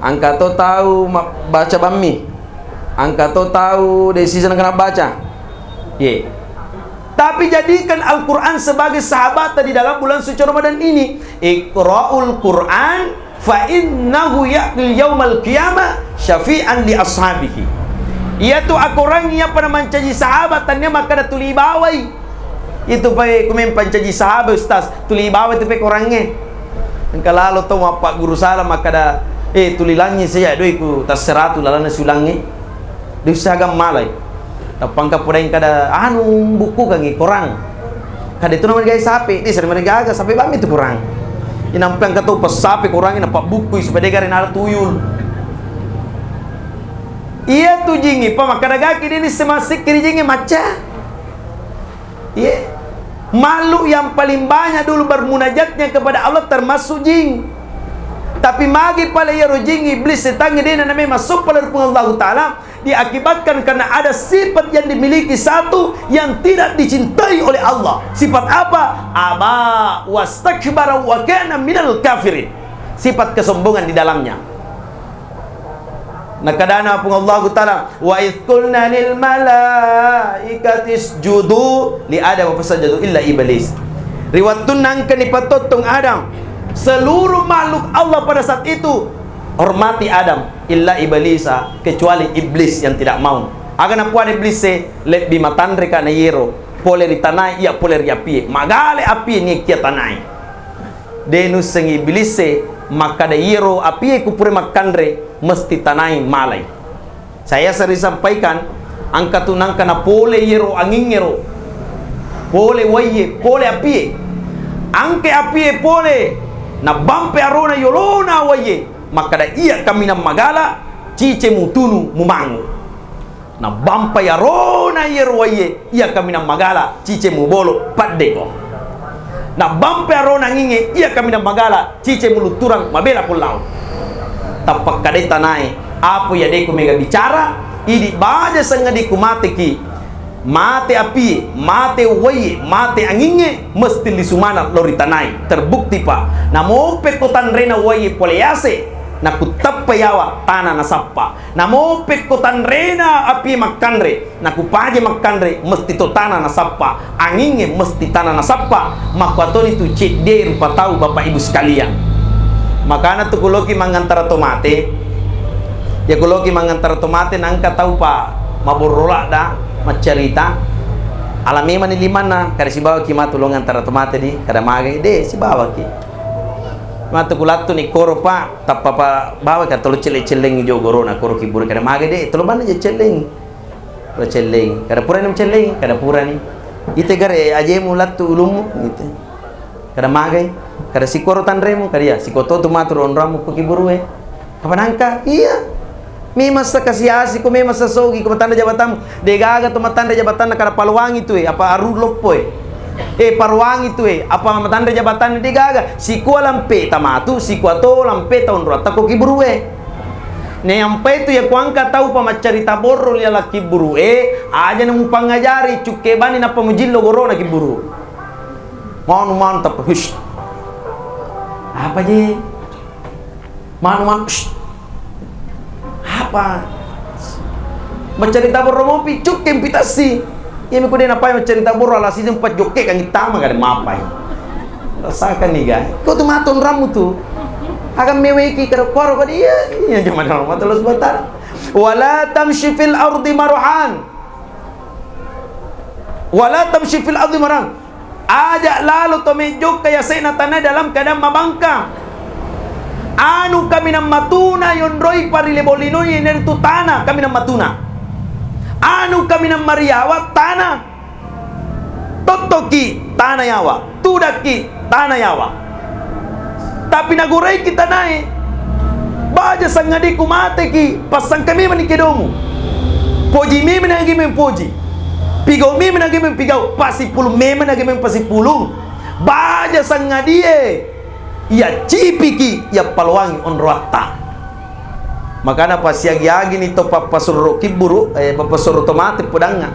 Engka to tau mabbaca bammi. Engka to tau de sisa nengka nabbaca? Ye. Tapi jadikan Al-Quran sebagai sahabat di dalam bulan suci Ramadan ini. Iqra'ul Quran fa innahu ya'ti yaumal qiyamah syafi'an li ashabihi. Iyatu akorangngi iyapa namancaji sahabat, tania makkada tuli bawai. Itu pae kumeng pancaji sahabat, Ustaz, tuli bawai tu pe korangnge. Engka lalo to mappagguru sala makkada, eh, tuli langngi saja doi ku tasseratu lalanna siulangnge. Deussa aga malai. Tappa engka podaeng kada, anu, bukkukangngi korang. Kada itu namanya sape, desa namanya gaga, sape bammi tu korang. Inampe engka tau passape korangnge napabbukkui supaya de gare nala tuyul. Iya tu jingngi, pa makkada gaki deni semasikki ri jingngi macca. Iya. Makhluk yang paling banyak dulu bermunajatnya kepada Allah termasuk jin. Tapi magi pale iyaro jin, iblis, setangnge dena namai masuk pale ri Puang Allahu Ta'ala, diakibatkan karena ada sifat yang dimiliki satu yang tidak dicintai oleh Allah. Sifat apa? Aba wastakbara wa kana minal kafirin. Sifat kesombongan di dalamnya. Nakadana Puang Allahu Ta'ala, "Wa idz qulna lil malaikati isjudu li Adam fasajadu illa iblis." Ri wettunna engkani patottong Adam, seluruh makhluk Allah pada saat itu hormati Adam, illa iblisa, kecuali iblis yang tidak mau. Aga napuada iblis e, lebbi matanre ka na yero, pole ri tanae, iya pole ri apie. Magale apie ni kia tanae. De nusseng iblisse makkada, iyero apie ku pura makkanre, mesti tanai malai. Saya sering sampaikan, engka tu nangka na pole iyero angingngero, pole waiye, pole apie. Angke apie pole, na bampe arona yolona waiye, makkada, iya kaminang magala, cice mutunu mumangu. Nabbampai arona iyaro waiye, iya kaminang magala, cice mubolo, paddeko. Nabbampai arona angingnge, iya kaminang magala, cice mulutturang, mabela ko lao. Tappakkadai tanae, apo iya de ku mega bicara, idi baja sangadi ku mateki, mate apie, mate waiye, mate angingnge, mesti lisu maneng lao ri tanae. Terbukti pa, namope ko tanrena waiye pole yase, nakuttappa yawa tana nasappa. Namo pekko tanrena apie makkanre, nakupaje makkanre, mesti to tana nasappa, angingnge mesti tana nasappa, makkuatoni tu cedde rupa tau, Bapak Ibu sekalian. Makana tu kuloki mangantara to mate, ya kuloki mangantara to mate, nangka tau pa maborro ladda, maccarita, ala memani limanna, kada sibawaki matu lo ngantara to mate di, kada magai, de sibawaki. Matu kulattu ni koro pa, Tappa pa bawa ka tolo celle-celleng jo gorona koro kiburu kada magai de, tolo banna je celleng. Lo celleng, kada purani celleng, kada purani. Ite gare ajemu lattu ulummu, gitu. Kada magai, kada sikoro tanremu, kada iya, sikoto tu matu onroammu ko kiburue. Apa nangka? Iya. Memang sakasiasi ko, memang sasogi ko matanre jabatanmu. De gaga to matanre jabatanna kada palowangi tu e, apa aru loppo e. Eh, paruangi tu e, apa matanre jabatanna de gaga. Sikua lampe ta matu, sikua to lampe ta onroatta ko kiburue. Nayampai tu ya kuangka tau pa maccarita borro ri laleng kiburu e, aja na mupangajari, cukke bani nappa mujillo gorona kiburu. Manu manu tappa, hush. Apa je? Manu manu, shh. Apa? Maccarita borro mopi, cukke mpitassi. Iyami ko de napai maccarita borro, ala season empat jokke kan ittama kada mapai. Rasakan ni ga. Ko tu matonrammu tu. Akan meweki kada kuaro ko dia. Iya, cuma dalam mata Allah Subhanahu wa Ta'ala. Wala tamshi fil ardi marahan. Wala tamshi fil ardi marahan. Aja lalo to mejjokka yase'na tanae dalam keadaan mabangka. Anu kaminang matuna yonroi parilebo linoi, iyanaritu tana kaminang matuna. Anu kaminang mariawa tana. Tottoki tana yawa, tudakki tana yawa. Tapi nagoraiki tanae, baja sangadiku mateki, passangka memani kedomu. Poji memani agi mempoji. Pigau memani agi mempigau. Pasipulung memani agi mempasipulung. Baja sangadie, iya cipiki, iya paloangi onroatta. Makana pasiagi-agini to pappasurro kibburu, eh, pappasurro to mate podangnga.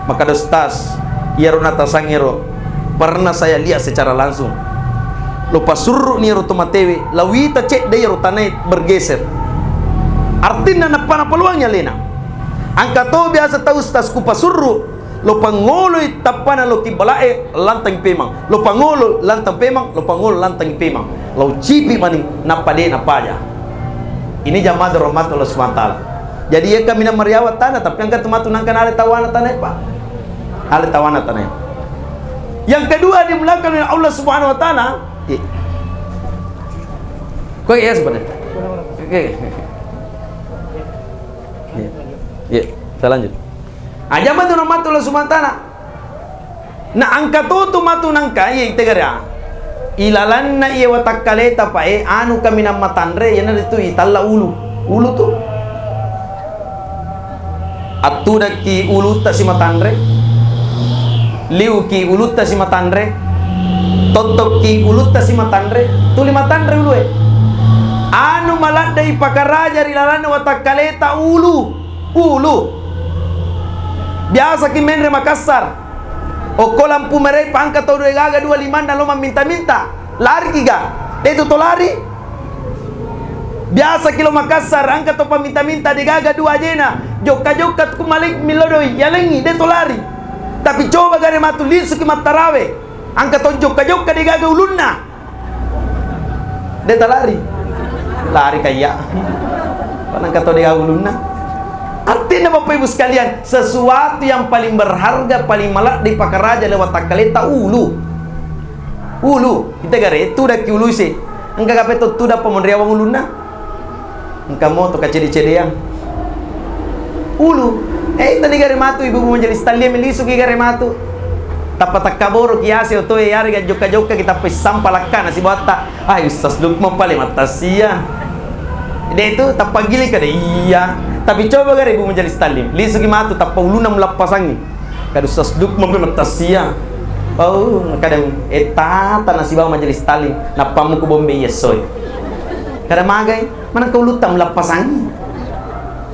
Makkada ustaz, iyaro natasangngero pernah saya lihat secara langsung. Lo pasurruni iyaro to matewe, lawita cedde iyaro tanae bergeser. Artinna nappa napaluangi alena. Engka to biasa tau ustaz ku pasurru, lo pangoloi tappana lo kibbala'e, lantang pemang. Lo pangolo, lantang pemang, lo pangolo, lantang pemang. Lo cipi mani, nappa de napaja. Ini jamaah rahmatullah subhanahu wa ta'ala. Jadi, iya kaminang mariawa tana, tapi engka tu matu nangka nale tawana tana, Pak. Ale tawana tana. Yang kedua, dimulakan oleh Allah Subhanahu wa Ta'ala. Iya. Kok iya sebenarnya? Oke. Iya. Iya, kita lanjut. Aja matu rahmatullah subhanahu wa ta'ala. Na engka to tu matu nangka, iya, itegara. Ilalanna iya watakkaleta, Pak, e, anu kaminang matanre, iyanaritu italla ulu. Ulu tu. Attudakki ulutta simatanre, liuki ulutta simatanre, tottokki ulutta simatanre, tuli matanre ulue. Anu maladde ipakaraja ri lalanna watakkaleta ulu, ulu. Biasaki menre Makassar, okko lampu merah pangka tau dua gaga dua limanna lo mamminta-minta, lariki ga? Detu to lari. Biasa ki lo Makassar, engka to paminta-minta, degaga dua ajena, jokka-jokka ku malik milodoi, yalengi, de to lari. Tapi coba gare matu lisuki mattarawe, engka to jokka-jokka degaga ulunna. De ta lari. Lari kayya. Panangka to degaga ulunna. Artinya Bapak Ibu sekalian, sesuatu yang paling berharga, paling maladde pakaraja lewat takkaleta ulu. Ulu, kita gare, tudakki ulu ise. Engka gape to tudang pamonriawang ulunna? Engka moto kacede-cedeang. Ulu. Eh, tadi gare matu ibu majelis taklim, lisuki gare matu. Tappa takkaboro kiase otoe, yarega jokka-jokka kita pessang palakkana sibawatta. Ah, Ustaz Lukman pale mattasia. De tu tappa giling kada iya. Tapi coba gare ibu majelis taklim, lisuki matu tappa ulunna mulappasangi. Kada Ustaz Lukman pe mattasia. Oh, kadang, eh, tata nasibawa majelis taklim, nappamu ku bombe iya soe. Kada magai, manengka ulutta mulappasangi.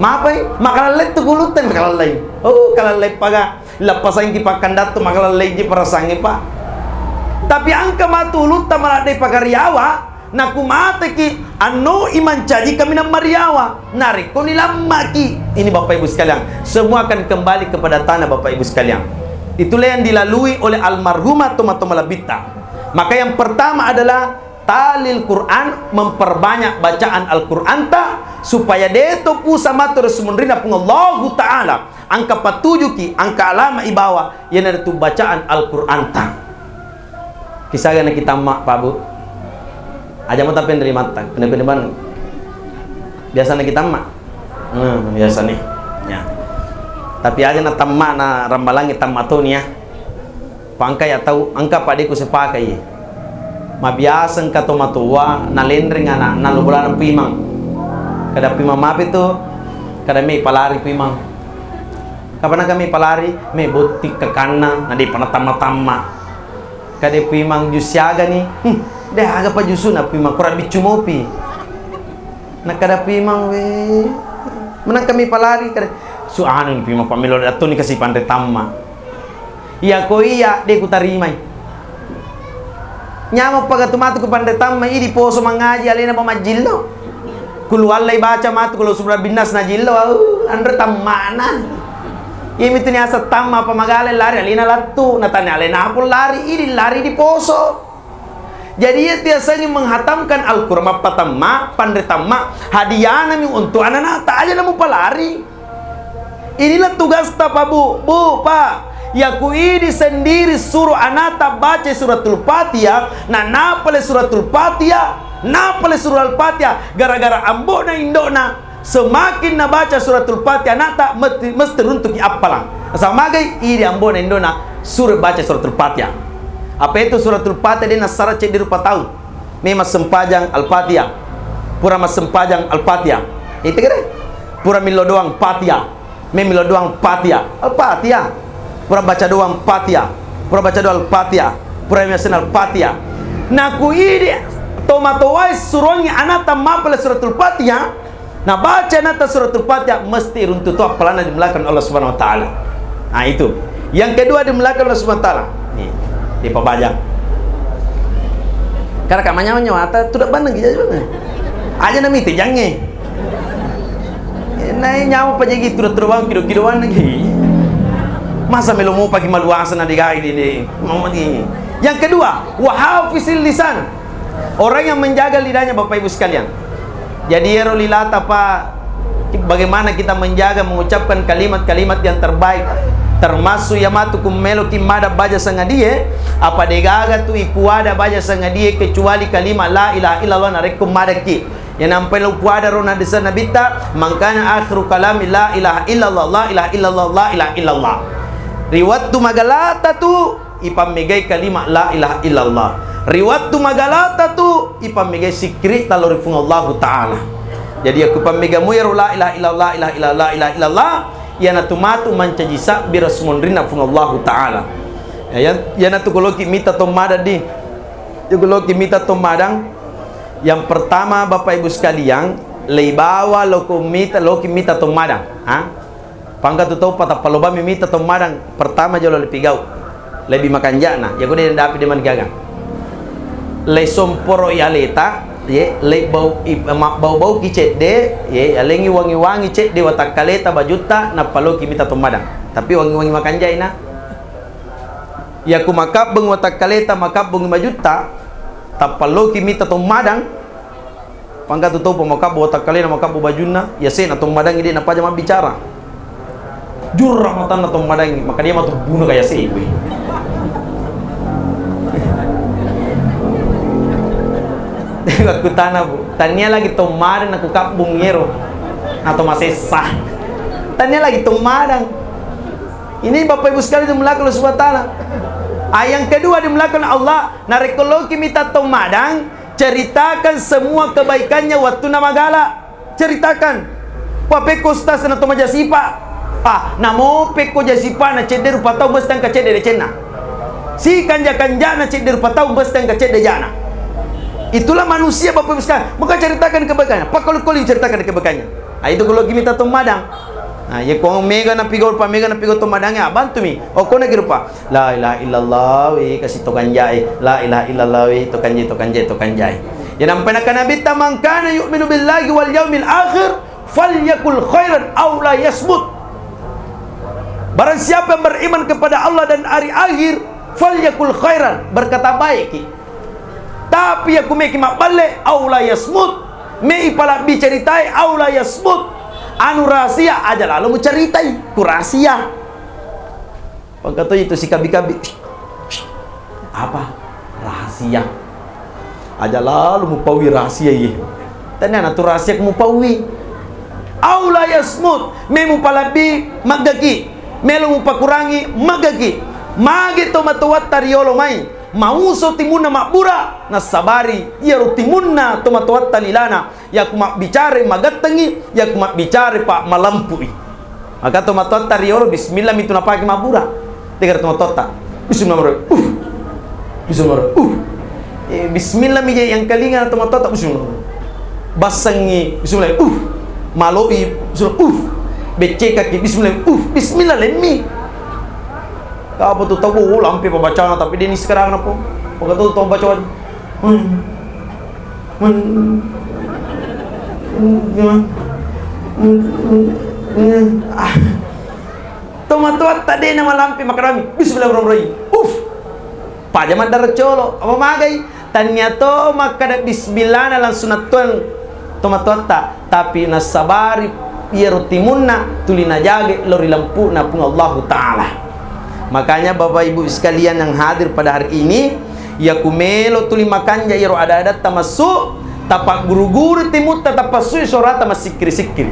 Mapai, makalallai tu ulutta makalallai. Oh, kalallai paga, lappasangi pakkandattu makalallai ji perasangi, Pak. Tapi engka matu ulutta maladde pakariawa, Naku mateki, anno i mancaji kaminang mariawa, narekko nilammaki. Ini Bapak Ibu sekalian, semua akan kembali kepada tanah Bapak Ibu sekalian. Itulah yang dilalui oleh almarhumah Tomatoma Labitta. Maka yang pertama adalah talil Quran, memperbanyak bacaan Al-Quran ta, supaya deto pusa matu ri sumunrina Puang Allahu Ta'ala. Engka patujuki, engka alama ibawa, iyanaritu bacaan Al-Quran ta. Kisaga na kitamma, Pak Bu? Aja mo tapenri mattang, pene-pene bang. Biasa na kitamma? Hmm, biasa nih. Ya. Tapi aja na tamma na rambalangi tamma to nia. Pangka ya tau, engka Pak De ku sepakai. Mabiasa engka to matoa na lenreng anak, na lo bolana pimang. Kada pimang mapi tu, kada me palari pimang. Kapan kami palari, me botti kakanna, na de pana tamma-tamma. Kade pimang jus siaga ni, hmm, de aga pa jusuna pimang, kura biccu mopi. Nakkada pimang, we, menang kami palari, kade, su anu ni pimang pamelo datto ni kasi panre tamma. Iya ko iya, de kutarimai. Nyameng paga tu matu ku panre tamma, idi poso mangaji, alena pa majjillo. Kuluallai baca matu, kulo subra binnas najillo, au, anre tammana. Iyami tu niaseng tamma apa magale lari, alena lattu, natanya alena apa lari, idi lari di poso. Jadi iya tiasengi menghatamkan Al-Quran, mappatamma, panre tamma, hadianami untuk ananata, aja namu palari. Inilah tugasta, Pak Bu, Bu, Pak. Yaku idi sendiri suruh anata baca suratul Fatihah, na napale suratul Fatihah, napale suratul Fatihah, gara-gara ambona indona, semakin nabaca suratul Fatihah anata, mesti, mesti runtuki appalang. Nasaba magai idi ambona indona suruh baca suratul Fatihah. Apa itu suratul Fatihah, de nassara ceddi rupa tau. Me massempajang Al-Fatihah. Pura massempajang Al-Fatihah. Itu kira. Pura millo doang Fatihah. Me millo doang Fatihah. Al-Fatihah. Pura baca doang Fatihah. Pura baca doang Al-Fatihah. Pura miasen Al-Fatihah. Naku idi tomatowae suruangi anata mapale suratul Fatihah. Nabaca nata suratul Fatihah, mesti runtu to appalanna dimuliakan Allah Subhanahu wa Ta'ala. Nah, itu. Yang kedua dimuliakan Allah Subhanahu wa Ta'ala. Nih, dipabajang. Karena kamanya nyawata, tudak baneng, gitu, aja baneng. Aja nami te jange. Eh, Nae nyawa pajagi tura-tura bang kido-kido wan lagi. Masa melo mo pagi maluasa na degai dede. Mama ni. Yang kedua, wahafizil lisan. Orang yang menjaga lidahnya, Bapak Ibu sekalian. Jadi ero lilata pa, bagaimana kita menjaga mengucapkan kalimat-kalimat yang terbaik. Termasuk ya matu kumelo ki mada baja sangadie, apa degaga tu ipuada baja sangadie kecuali kalimat la ilaha illallah narekko madaki. Yang nampai lo puada ro na desa nabitta, mangkana akhiru kalami la ilaha illallah, la ilaha illallah, la ilaha illallah. Ri wettu magalata tu ipammegai kalimat la ilaha illallah. Ri wettu magalata tu ipammegai sikkiri talo ri Puang Allahu Ta'ala. Jadi aku pammega mu ero la ilaha illallah, la ilaha illallah, la ilaha illallah, iyanatu matu mancaji sabbi ri munrinna Puang Allahu Ta'ala. Ya, iyanatu koloki mita to madang di. Koloki mita to madang. Yang pertama, Bapak Ibu sekalian, leibawa loko mita, loki mita to madang. Ha? Pangka tu tau patappa lobami mita to madang, pertama jolo lepigau. Lebih makanjana, ya kode dapi de man gaga. Le somporo i aleta, ye, le bau, i, ma-, bau-bau ki cedde, ye, alengi wangi-wangi cedde watakkaleta bajutta, nappa loki mita to madang. Tapi wangi-wangi makanjai na. Yaku makabbeng watakkaleta, makabbeng bajutta, tappa loki mita to madang, Pangkatu tau pa makabbo watakkalena, makabbo bajunna, yasena to madangngi de napaja mabbicara. Jurra matanna to madangngi, maka dia matu bunuh kaya sewe. Aku tana, Bu, tania lagi to madang naku kabbung ero. Atau masessa. Tania lagi to madang. Ini Bapak Ibu sekalian dimulakan Allah Subhanahu wa Ta'ala. Ah, yang kedua dimulakan Allah, narekko loki mita to madang, ceritakan semua kebaikannya waktu namagala. Ceritakan. Wah, pekko ustaz na to majasipa. Ah, namo pekko jasipa na cedde rupa tau bes tangka cedde decenna. Si kanja-kanja na cedde rupa tau bes tangka cedde jana. Itulah manusia Bapak Ibu sekalian. Maka ceritakan kebaikannya. Pakoli-koli ceritakan kebaikannya. Ah, itu kalau gini tato madang. Nah, ya kuang mega na pigol pa mega na pigol to madangnge abantumi. Oh, kona ki rupa. La ilaha illallah, we, kasi to kanjai. La ilaha illallah, we, to kanjai, to kanjai, to kanjai. Ya, nampai nakkeda Nabitta, "Man kana yu'minu billahi wal yaumil akhir, falyakul khairan aw la yasmut." Barang siapa yang beriman kepada Allah dan hari akhir, falyakul khairan, berkata baik ki. Tapi ya kumeki mabballe, aw la yasmut, mei palabbi ceritai, aw la yasmut, anu rahasia aja lalo muceritai, ku rahasia. Pangkato itu sikabi-kabi. Apa? Rahasia. Aja lalu mupaui rahasia iye. Tania natu rahasia mupaui. Aw la yasmut, me mupalabbi maggaki, melo mupakurangi maggaki. Mage to matoatta riolo mai, mauso timunna mabbura, nassabari iyaro timunna to matoatta lilana. Yaku mabbicara magattengi, yaku mabbicara pa malempui. Maka tomatoatta riolo bismillah mitu napake mabbura. Tegara tomatoatta. Bismillah. Uh. Bismillah. Uh. Eh, bismillah mi je yang kalinga tomatoatta bismillah. Bassangi bismillah. Uh. Maloi bismillah. Uh. Beccekaki bismillah. Uh. Bismillah lemmi. Apa tu tau, oh, lampe pabacana tapi deni sekarang napo. Pokoknya tu tau bacaan. Hmm. Men-, men-, men-, ah. Tomatoatta de namalampe makarami. Bismillahirrahmanirrahim. Uf. Paja maddara colo. Apa magai? Tania to makkada bismillah na langsung nattuang tomatoatta. Tapi nassabari iyaro timunna tuli najage lao ri lempu'na Puang Allahu Ta'ala. Makanya Bapak Ibu sekalian yang hadir pada hari ini, iya ku melo tuli makanja iyaro ada-adatta massu, tapagguru-guru timutta, tapassui sorata massikkiri-sikkiri.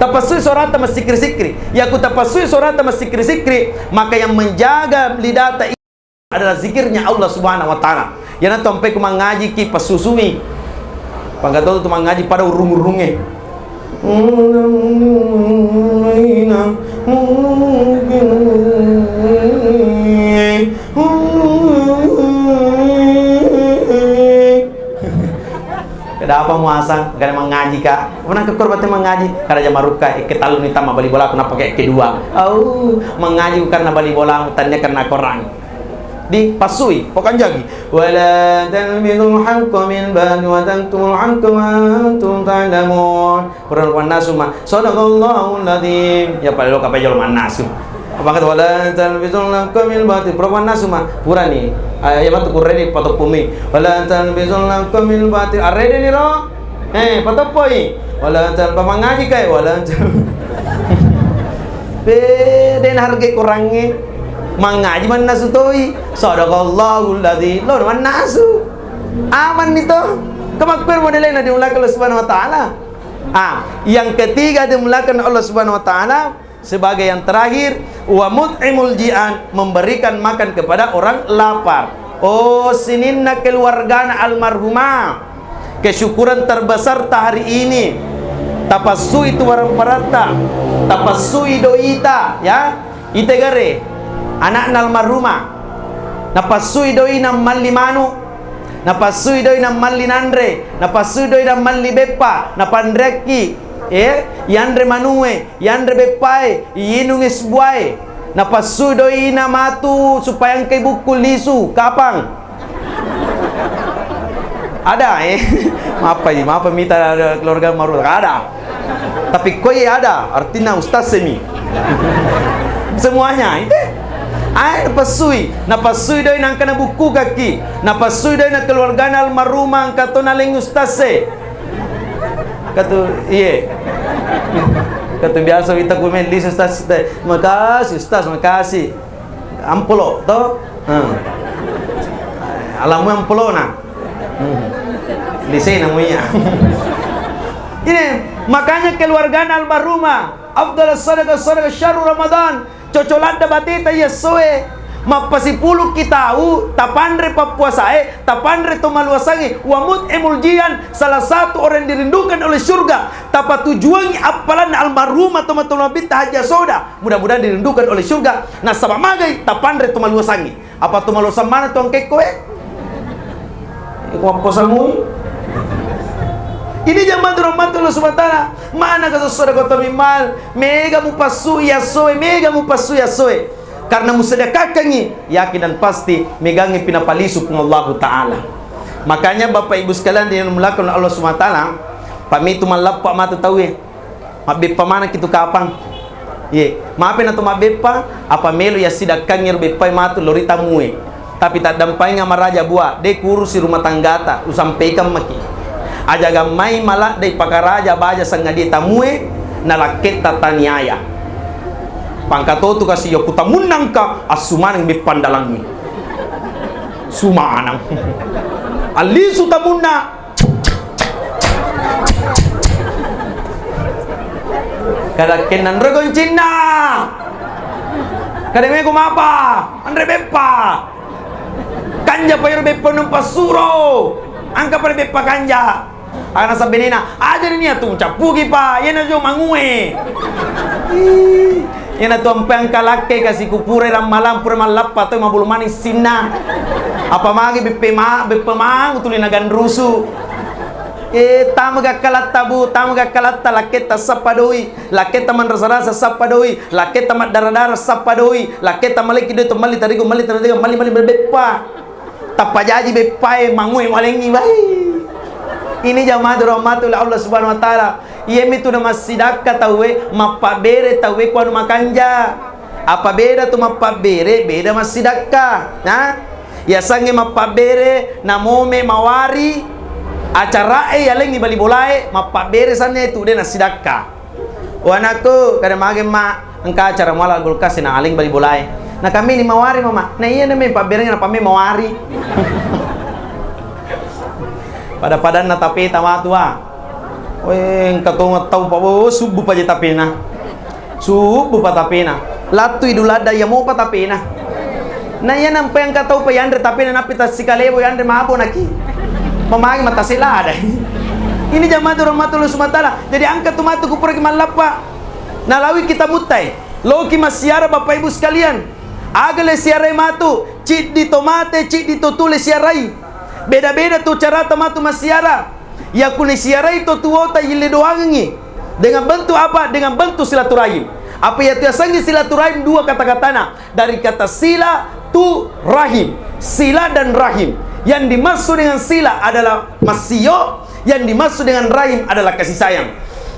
Tapassui sorata massikkiri-sikkiri. Iya ku tapassui sorata massikkiri-sikkiri, maka yang menjaga lidata adalah zikirnya Allah Subhanahu wa Ta'ala. Iyanatu ampai ku mangaji ki passusui. Pangkatau tu mangaji pada urung-urungnge. Kada apa muasang, kada mangaji ka. Mana ke korban mangaji? Kada jama rukka, eh, ketallu ni tama bali bola, kenapa kayak kedua? Au, mangaji bukan na bali bola, tanya karena korang. Di passui, pokanjaki. Wala talbisul haqqa bil batil wa taktumul haqqa wa antum ta'lamun. Pura mannasu ma. Sadaqallahul adzim. Ya, pada lo kapai jolo mannasu. Apa kata, wala talbisul haqqa bil batil. Pura mannasu ma. Purani. Ah, ya, matu kurreni patoppumi. Wala talbisul haqqa bil batil. Arrede ni ro. Eh, patoppoi. Wala tal-, pamangaji kai, wala tal-, Pe, de' nahargai Korangnge. Mangaji mannasu toi. Sadaqallahul ladzi. Lo mannasu. Aman ni to. Kemakuan modelena dimulakan Allah Subhanahu wa Ta'ala. Ah, yang ketiga dimulakan Allah Subhanahu wa Ta'ala. Sebagai yang terakhir, wa mut'imul jian, memberikan makan kepada orang lapar. Oh, sininna keluargana almarhumah, kesyukuran terbesar ta hari ini, tapassui tu barang paratta, tapassui doita, ya, ite gare, anakna almarhumah, napassui doi na malli manu, napassui doi na malli nanre, napassui doi na malli beppa, napanreakki, eh, yanre manue, yanre beppae, yinung es buae. Napassui doina matu supaya engkai bukku lisu. Kapang? Ada, eh? Maaf, maaf mita keluarga Marul. Ada. Tapi koi ada, artinya ustaz semi. Semuanya, ite. Ai, napassui. Napassui doi nangka na bukku kaki. Napassui doi na keluargana almarhumah angka to naleng ustaz se. Katu, iye. Katu biasa wita komen, "Lise, Ustaz, Ustaz." "Makasih, Ustaz, makasih." Amplop, to? Hmm. Alamu amplopna. Hmm. Lisena mu iya. Ini, makanya keluargana almarhumah, afdhalus sadaqah, sadaqah syahru Ramadan. Coco ladda bateta iya essoe, mappasipulukki tau, tapanre pappuasae, tapanre to maluasangnge, wa mut'imul jian, salah satu orang yang dirindukan oleh surga, tapatujuangi appalanna almarhumah tomatoa nabitta Hajjah Soda, mudah-mudahan dirindukan oleh surga, nasaba magai tapanre to maluasangnge. Apa to maluasang mana to engkekkoe? Iko mapposamui. Ini jamaah rahmatullah subhanahu wa ta'ala. Mana ka sesuai kota mimal. Mega mupassui assoe, mega mupassui assoe. Karena musedekahkangi, yakin dan pasti megangi pinapalisu Puang Allahu Ta'ala. Makanya Bapak Ibu sekalian yang dimuliakan oleh Allah Subhanahu wa Ta'ala, pamitu mallappa matu tauwe. Mabbeppa maneng kitu kapang. Ye, mape na to mabbeppa, apa melo yassidakkangngi ro beppae matu lori tamue. Tapi taddampainga maraja bua, de kurusi rumah tanggata, usampaikan maki. Aja gammai mala de pakaraja baja sangadie tamue, na lakketta taniaya. Pangkatotu kasi yo kutamunnangka, assumaneng beppa ndalangngi. Sumanang. Allisu tamunna, Kada kenna nro goncinna. Kada mego mapa, anre beppa. Kanja pa iro beppa nung passuro. Angka pada beppa kanja. Ana sabbenena, aja ni atu cappuki pa, yena jo mangue. Ih. Iyana tu ampe engka lakke kasi kupura rammalang pura mallappa to mabulu maning sinna. Apa magi beppe ma-, beppe mangu tuli naganrusu. Eh, tama gakkalatta bu, tama gakkalatta lakketta sappa doi, lakketta manrasa-rasa sappa doi, lakketta maddara-dara sappa doi, lakketta malekki doi to malli tarigu, malli tarigu, malli, malli beppa. Tappa jaji beppae mangue malengngi bai. Ini jamaah rahmatullah Allah Subhanahu wa Ta'ala. Iyami tu namassidakka tauwe, mappabbere tauwe ku anu makanja. Apa beda tu mappabbere, beda massidakka. Nah, yasangnge mappabbere, namome mawari, acarae yalengngi bali bolae, mappabbere sanne tu de nassidakka. O anakku, kada mage ma, engka acara muala kulkas na aleng bali bolae. Na kami ni mawari mama. Na iya na me pabbereng na pame mawari. Pada-padanna tapeta matua. We, engka tonga tau pa, oh, subuh pa je tapena. Subuh pa tapena. Lattu Idul Adha iya mopa tapena. Na iya nampai engka tau pa yanre tapena nappi tassikalebo yanre mabo naki. Mamagi matasela ada. Ini jamaah rahmatullah subhanahu wa ta'ala. Jadi angka tu matu kupuraki mallappa. Nalawi kita muttai. Loki massiara Bapak Ibu sekalian. Aga le siarai matu, ciddi to mate, ciddi to tule siarai. Beda-beda tu carata matu massiara. Yakuni siarai to tuota yille doangengngi. Dengan bentuk apa? Dengan bentuk silaturahim. Apa yatu yasengngi silaturahim? Dua kata-katana. Dari kata sila, Tu rahim, sila dan rahim. Yang dimaksud dengan sila adalah massio, yang dimaksud dengan rahim adalah kasih sayang.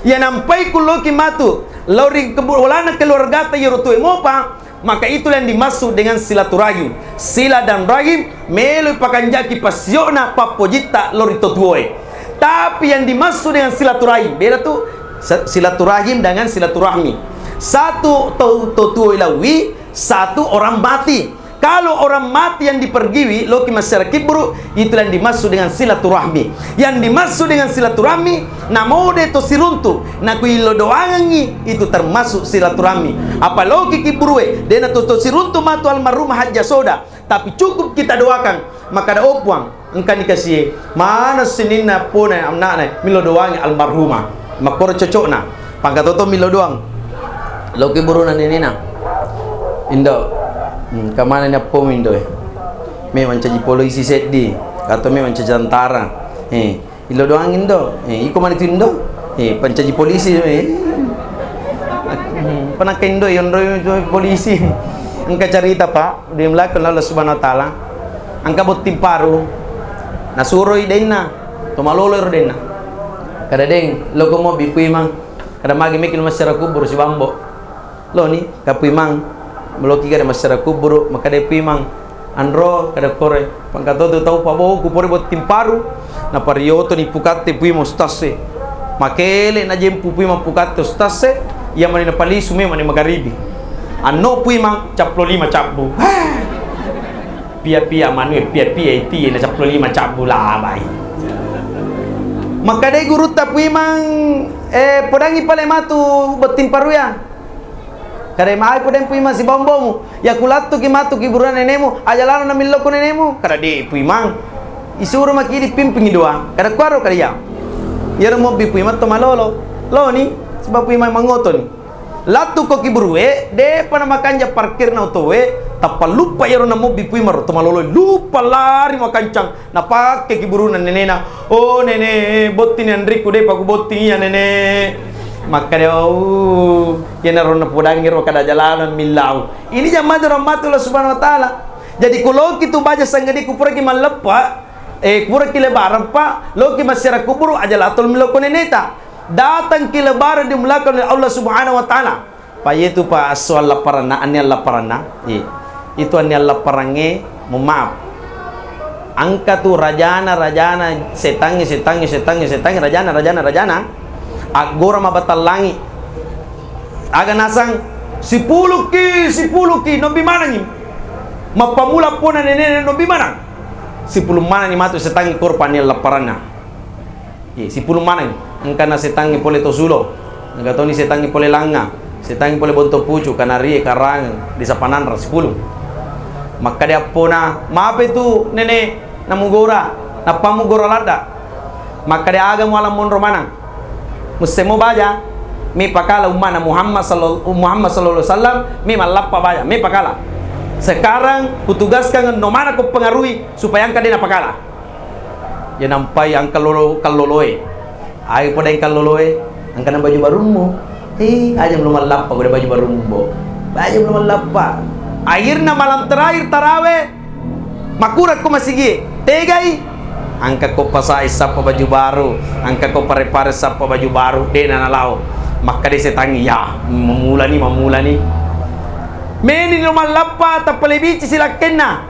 Yang nampai kuloki matu, lao ri kebu-, walana keluargata iyaro tuwe mopa, maka itulah yang dimaksud dengan silaturahim. Sila dan rahim, melo pakanjaki passiona pappojitta lao ri to tuwoe. Tapi yang dimaksud dengan silaturahim, beda tu se-, silaturahim dengan silaturahmi. Satu to, to tuwoe lawi, satu orang mati. Kalau orang mati yang dipergiwi, loki massiara kibburu, itulah yang dimaksud dengan silaturahmi. Yang dimaksud dengan silaturahmi, namode to siruntu, nakuillodoangengi, itu termasuk silaturahmi. Apa loki kibburue, dena to, to siruntu matu almarhumah Hajjah Soda, tapi cukup kita doakan, makkada, "Oh Puang, engkani kasie, mana sininna appona, amna'na, millo doangi almarhumah." Makkoro cocokna. Pangkatoto millo doang. Loki buruna nenena. "Indo, hmm, kamana ni appomu, Indo, eh? Me mancaji polisi seddi, atau me mancaji tentara. Eh, illo doang, Indo. Eh, iko mani tu, Indo? Eh, pancaji polisi, eh." Hmm, panakka Indo yonroi polisi. Engka carita, Pak, di melakon Allah Subhanahu wa Ta'ala. Engka botting paru. Nasuroi denna. To malolo ero denna. Kada, "Deng, loko mobbi Puimang." Kada, "Magi meki massiara kuburu sibambo?" "Loni, ka Puimang." Meloki kada massiara kuburu, makkada Puimang, "Anro," kada kore, "pangkatoto tau paboku pore botting paru." Napariyotoni pukatte Puimang ustasse. Makele najempu Puimang pukatte ustasse, iya mani napalisu memang ni magaribi. Anno Puimang, cappulo lima cabbu. Pia-pia manue, pia-pia itie, na cappulo lima cabbu labai. Makkadai gurutta Puimang, "Eh, podangi pale matu botting paruya." Kadai, "Mai podang Puimang sibombomu. Ya kulattuki matu kiburuna nenemu, aja lalo namilloko nenemu." Kada, "De Puimang. Isuro maki dipimpingi doa." Kada kuaro kada iya. Iyaro mobbi Puimang to malolo. Loni, sebab Puimang mangotoni. Lattu ko kiburue, depa namakanja parkirna otoe, tappa luppa iyaro namobbi Puimang ro to maloloe, luppa lari makancang, napakke kiburuna nenena. "Oh nene, botting ni anrikku, depa kubotting iya nene." Makkada, "Oh, iyanaro napodangi ro kada jalanang millau." Ini jamma rahmatu Allah Subhanahu wa Ta'ala. Jadi kuloki tu baja sangadi kupuraki malleppa, eh, puraki lebaran pa, loki massiara kuburu aja latol miloko neneta. Datangki lebaran dimulakan oleh Allah Subhanahu wa Ta'ala. Pa iyetu pa esso allapparanna, anni allapparanna. Iya. Itu anni allapparangnge, mohon maaf. Engka tu rajana, rajana setangnge, setangnge, setangnge, setangnge, rajana, rajana, rajana. Aggora mabatang langi. Aga nasang, "Sipuluki, sipuluki, nobbi manengi." Mappamula pona nenene nobbi maneng. Sipulung manenni matu setangnge korpa anni allapparanna. Iye, sipulung maneng. Engkana setangnge pole to Sulo. Engka toni setangnge pole Langnga. Setangnge pole Bonto Pucu, Kanarie, Karangeng, Desa Pananra, sipulung. Makkada appona, "Mape tu, Nene, namugora, nappamu gora ladda." Makkada, "Aga muala monro manang? Mussemo baja, me pakala ummana Muhammad sallallahu, Muhammad sallallahu alaihi wasallam, me mallappa baja, me pakala. Sekarang kutugaskan no mana ko pengaruhi supaya engka de napakala." Ya nampai angka lolo, kalloloe. Ai podai kalloloe, engkana baju barummu. Eh, aja belum mallappa, udah baju barummu, Bo. Aja belum mallappa. Akhirna malam terakhir tarawe, makkura ko masigie. Tegai? Angka ko pasai sappa baju baru, angka ko pare-pare sappa baju baru, de na nalao. Makkada setangnge, "Ya, mamulani, mamulani." Meni no mallappa, tappa lebici si lakkenna.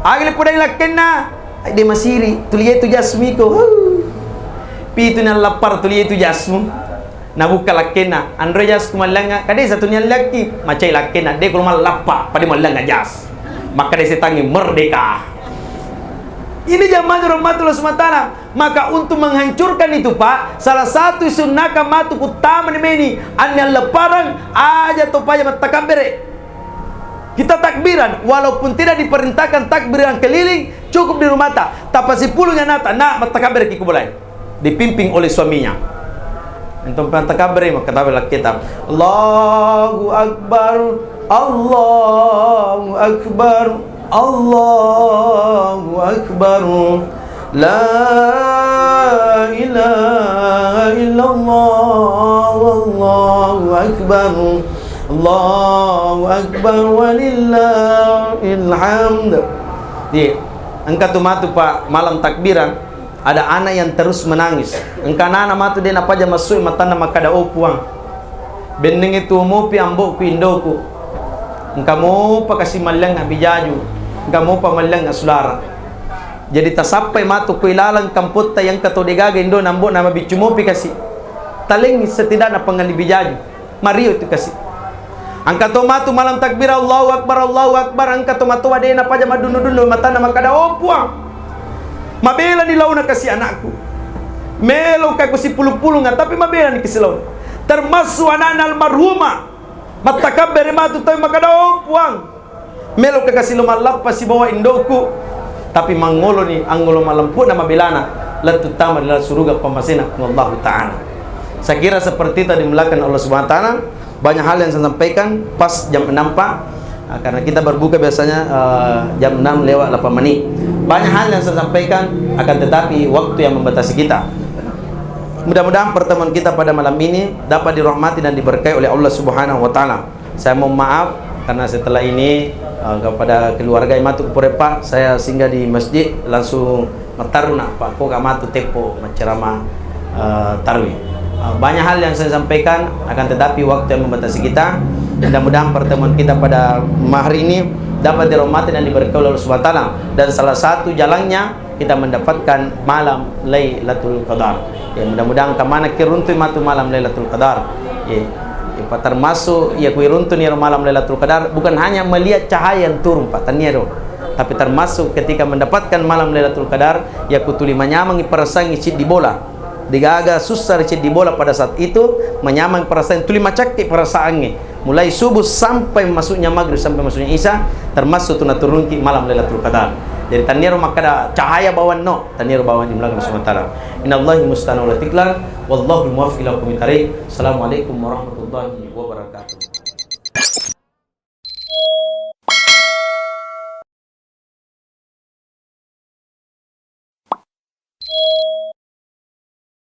Aga le podai lakkenna? Ai, de masiri, tuli yetu jasmu iko. Huh. Pitu ni allappara tuli yetu jasmu. Nabukka lakkenna, "Anro jasku mallengnga?" "Kade satu ni allakki." Macai lakkenna, "De ko mallappa, pada mallengnga jas." Makkada setangnge, "Merdeka." Ini jamaah rahmatullah subhanahu wa ta'ala. Maka untuk menghancurkan itu, Pak, salah satu sunnaka matu kuttama ni meni, anni allapparang, aja to paja mattakabbere. Kita takbiran, walaupun tidak diperintahkan takbiran keliling, cukup di rumahta. Tapasipulung anata, na, mattakabbere ki ko bolae. Dipimping oleh suaminya. Entong mattakabbere, makkatabe lakketa. Allahu Akbar, Allahu Akbar, Allahu Akbar. La ilaha illallah, Allahu Akbar. Allahu Akbar walillahil hamd. Iya. Engka tu matu pa malam takbiran, ada anak yang terus menangis. Engka anana matu de napaja massu matanna makkada, "Oh Puang, bennengngi tuo mopi ambo'ku indo'ku. Engka mopa kasi malliang abijaju, engka mopa malliang asulara." Jadi tasappai matu ko ilaleng kampotta yang engka to degaga indona ambo'na mabiccu mopi kasi. Talengngi setidakna pangalli bijaju. Mario tu kasi. Engka to matu malam takbir, Allahu Akbar, Allahu Akbar, engka to matoa de napaja madunnu-dunnu matanna makkada, "Oh Puang, mabelani laona kasi anakku. Meloka ku sipulung-pulunga, tapi mabelani kasi laona." Termasuk anakna almarhumah. Mattakabbere matu tau makkada, "Oh Puang, meloka kasi lo mallappa sibawa indo'ku, tapi mangoloni angolo malempu'na mabelana lettu tama ri laleng suruga pammasena Puang Allahu Ta'ala." Saya kira seperti itu dimuliakan Allah Subhanahu wa Ta'ala. Banyak hal yang saya sampaikan pas jam enam, Pak. Ah, karena kita berbuka biasanya, eh, jam enam lewat delapan menit. Banyak hal yang saya sampaikan, akan tetapi waktu yang membatasi kita. Mudah-mudahan pertemuan kita pada malam ini dapat dirahmati dan diberkahi oleh Allah Subhanahu wa Ta'ala. Saya mohon maaf karena setelah ini, eh, kepada keluarga yang matu kupurepa, saya singgah di masjid, langsung mattaru na, Pak, ko ka matu teppo macceramah, eh, tarwih. Eh, banyak hal yang saya sampaikan, akan tetapi waktu yang membatasi kita. Mudah-mudahan pertemuan kita pada hari ini dapat dirahmati dan diberkahi oleh Allah Subhanahu wa Ta'ala. Dan salah satu jalannya kita mendapatkan malam Lailatul Qadar. Ya, mudah-mudahan kamana kiruntui matu malam Lailatul Qadar. Ya, ya, Pak, termasuk ya kuiruntuni ero malam Lailatul Qadar bukan hanya melihat cahaya yang turun, Pak, tania ero. Tapi termasuk ketika mendapatkan malam Lailatul Qadar, ya kutuli manyamangi perasaangi ciddi bola. Degaga sussa ri ciddi bola pada saat itu, manyamang perasaan, tuli macakke perasaangnge. Mulai subuh sampai masuknya maghrib, sampai masuknya isya, termasuk tu naturunki malam Lailatul Qadar. Jadi, taniaro makkada cahaya bawang no, taniaro bawang dimuliakan Allah Subhanahu wa Ta'ala. Inallahi musta'an wa la tiklal, wallahul muwaffiq ila aqwamit thariq. Assalamualaikum warahmatullahi wabarakatuh.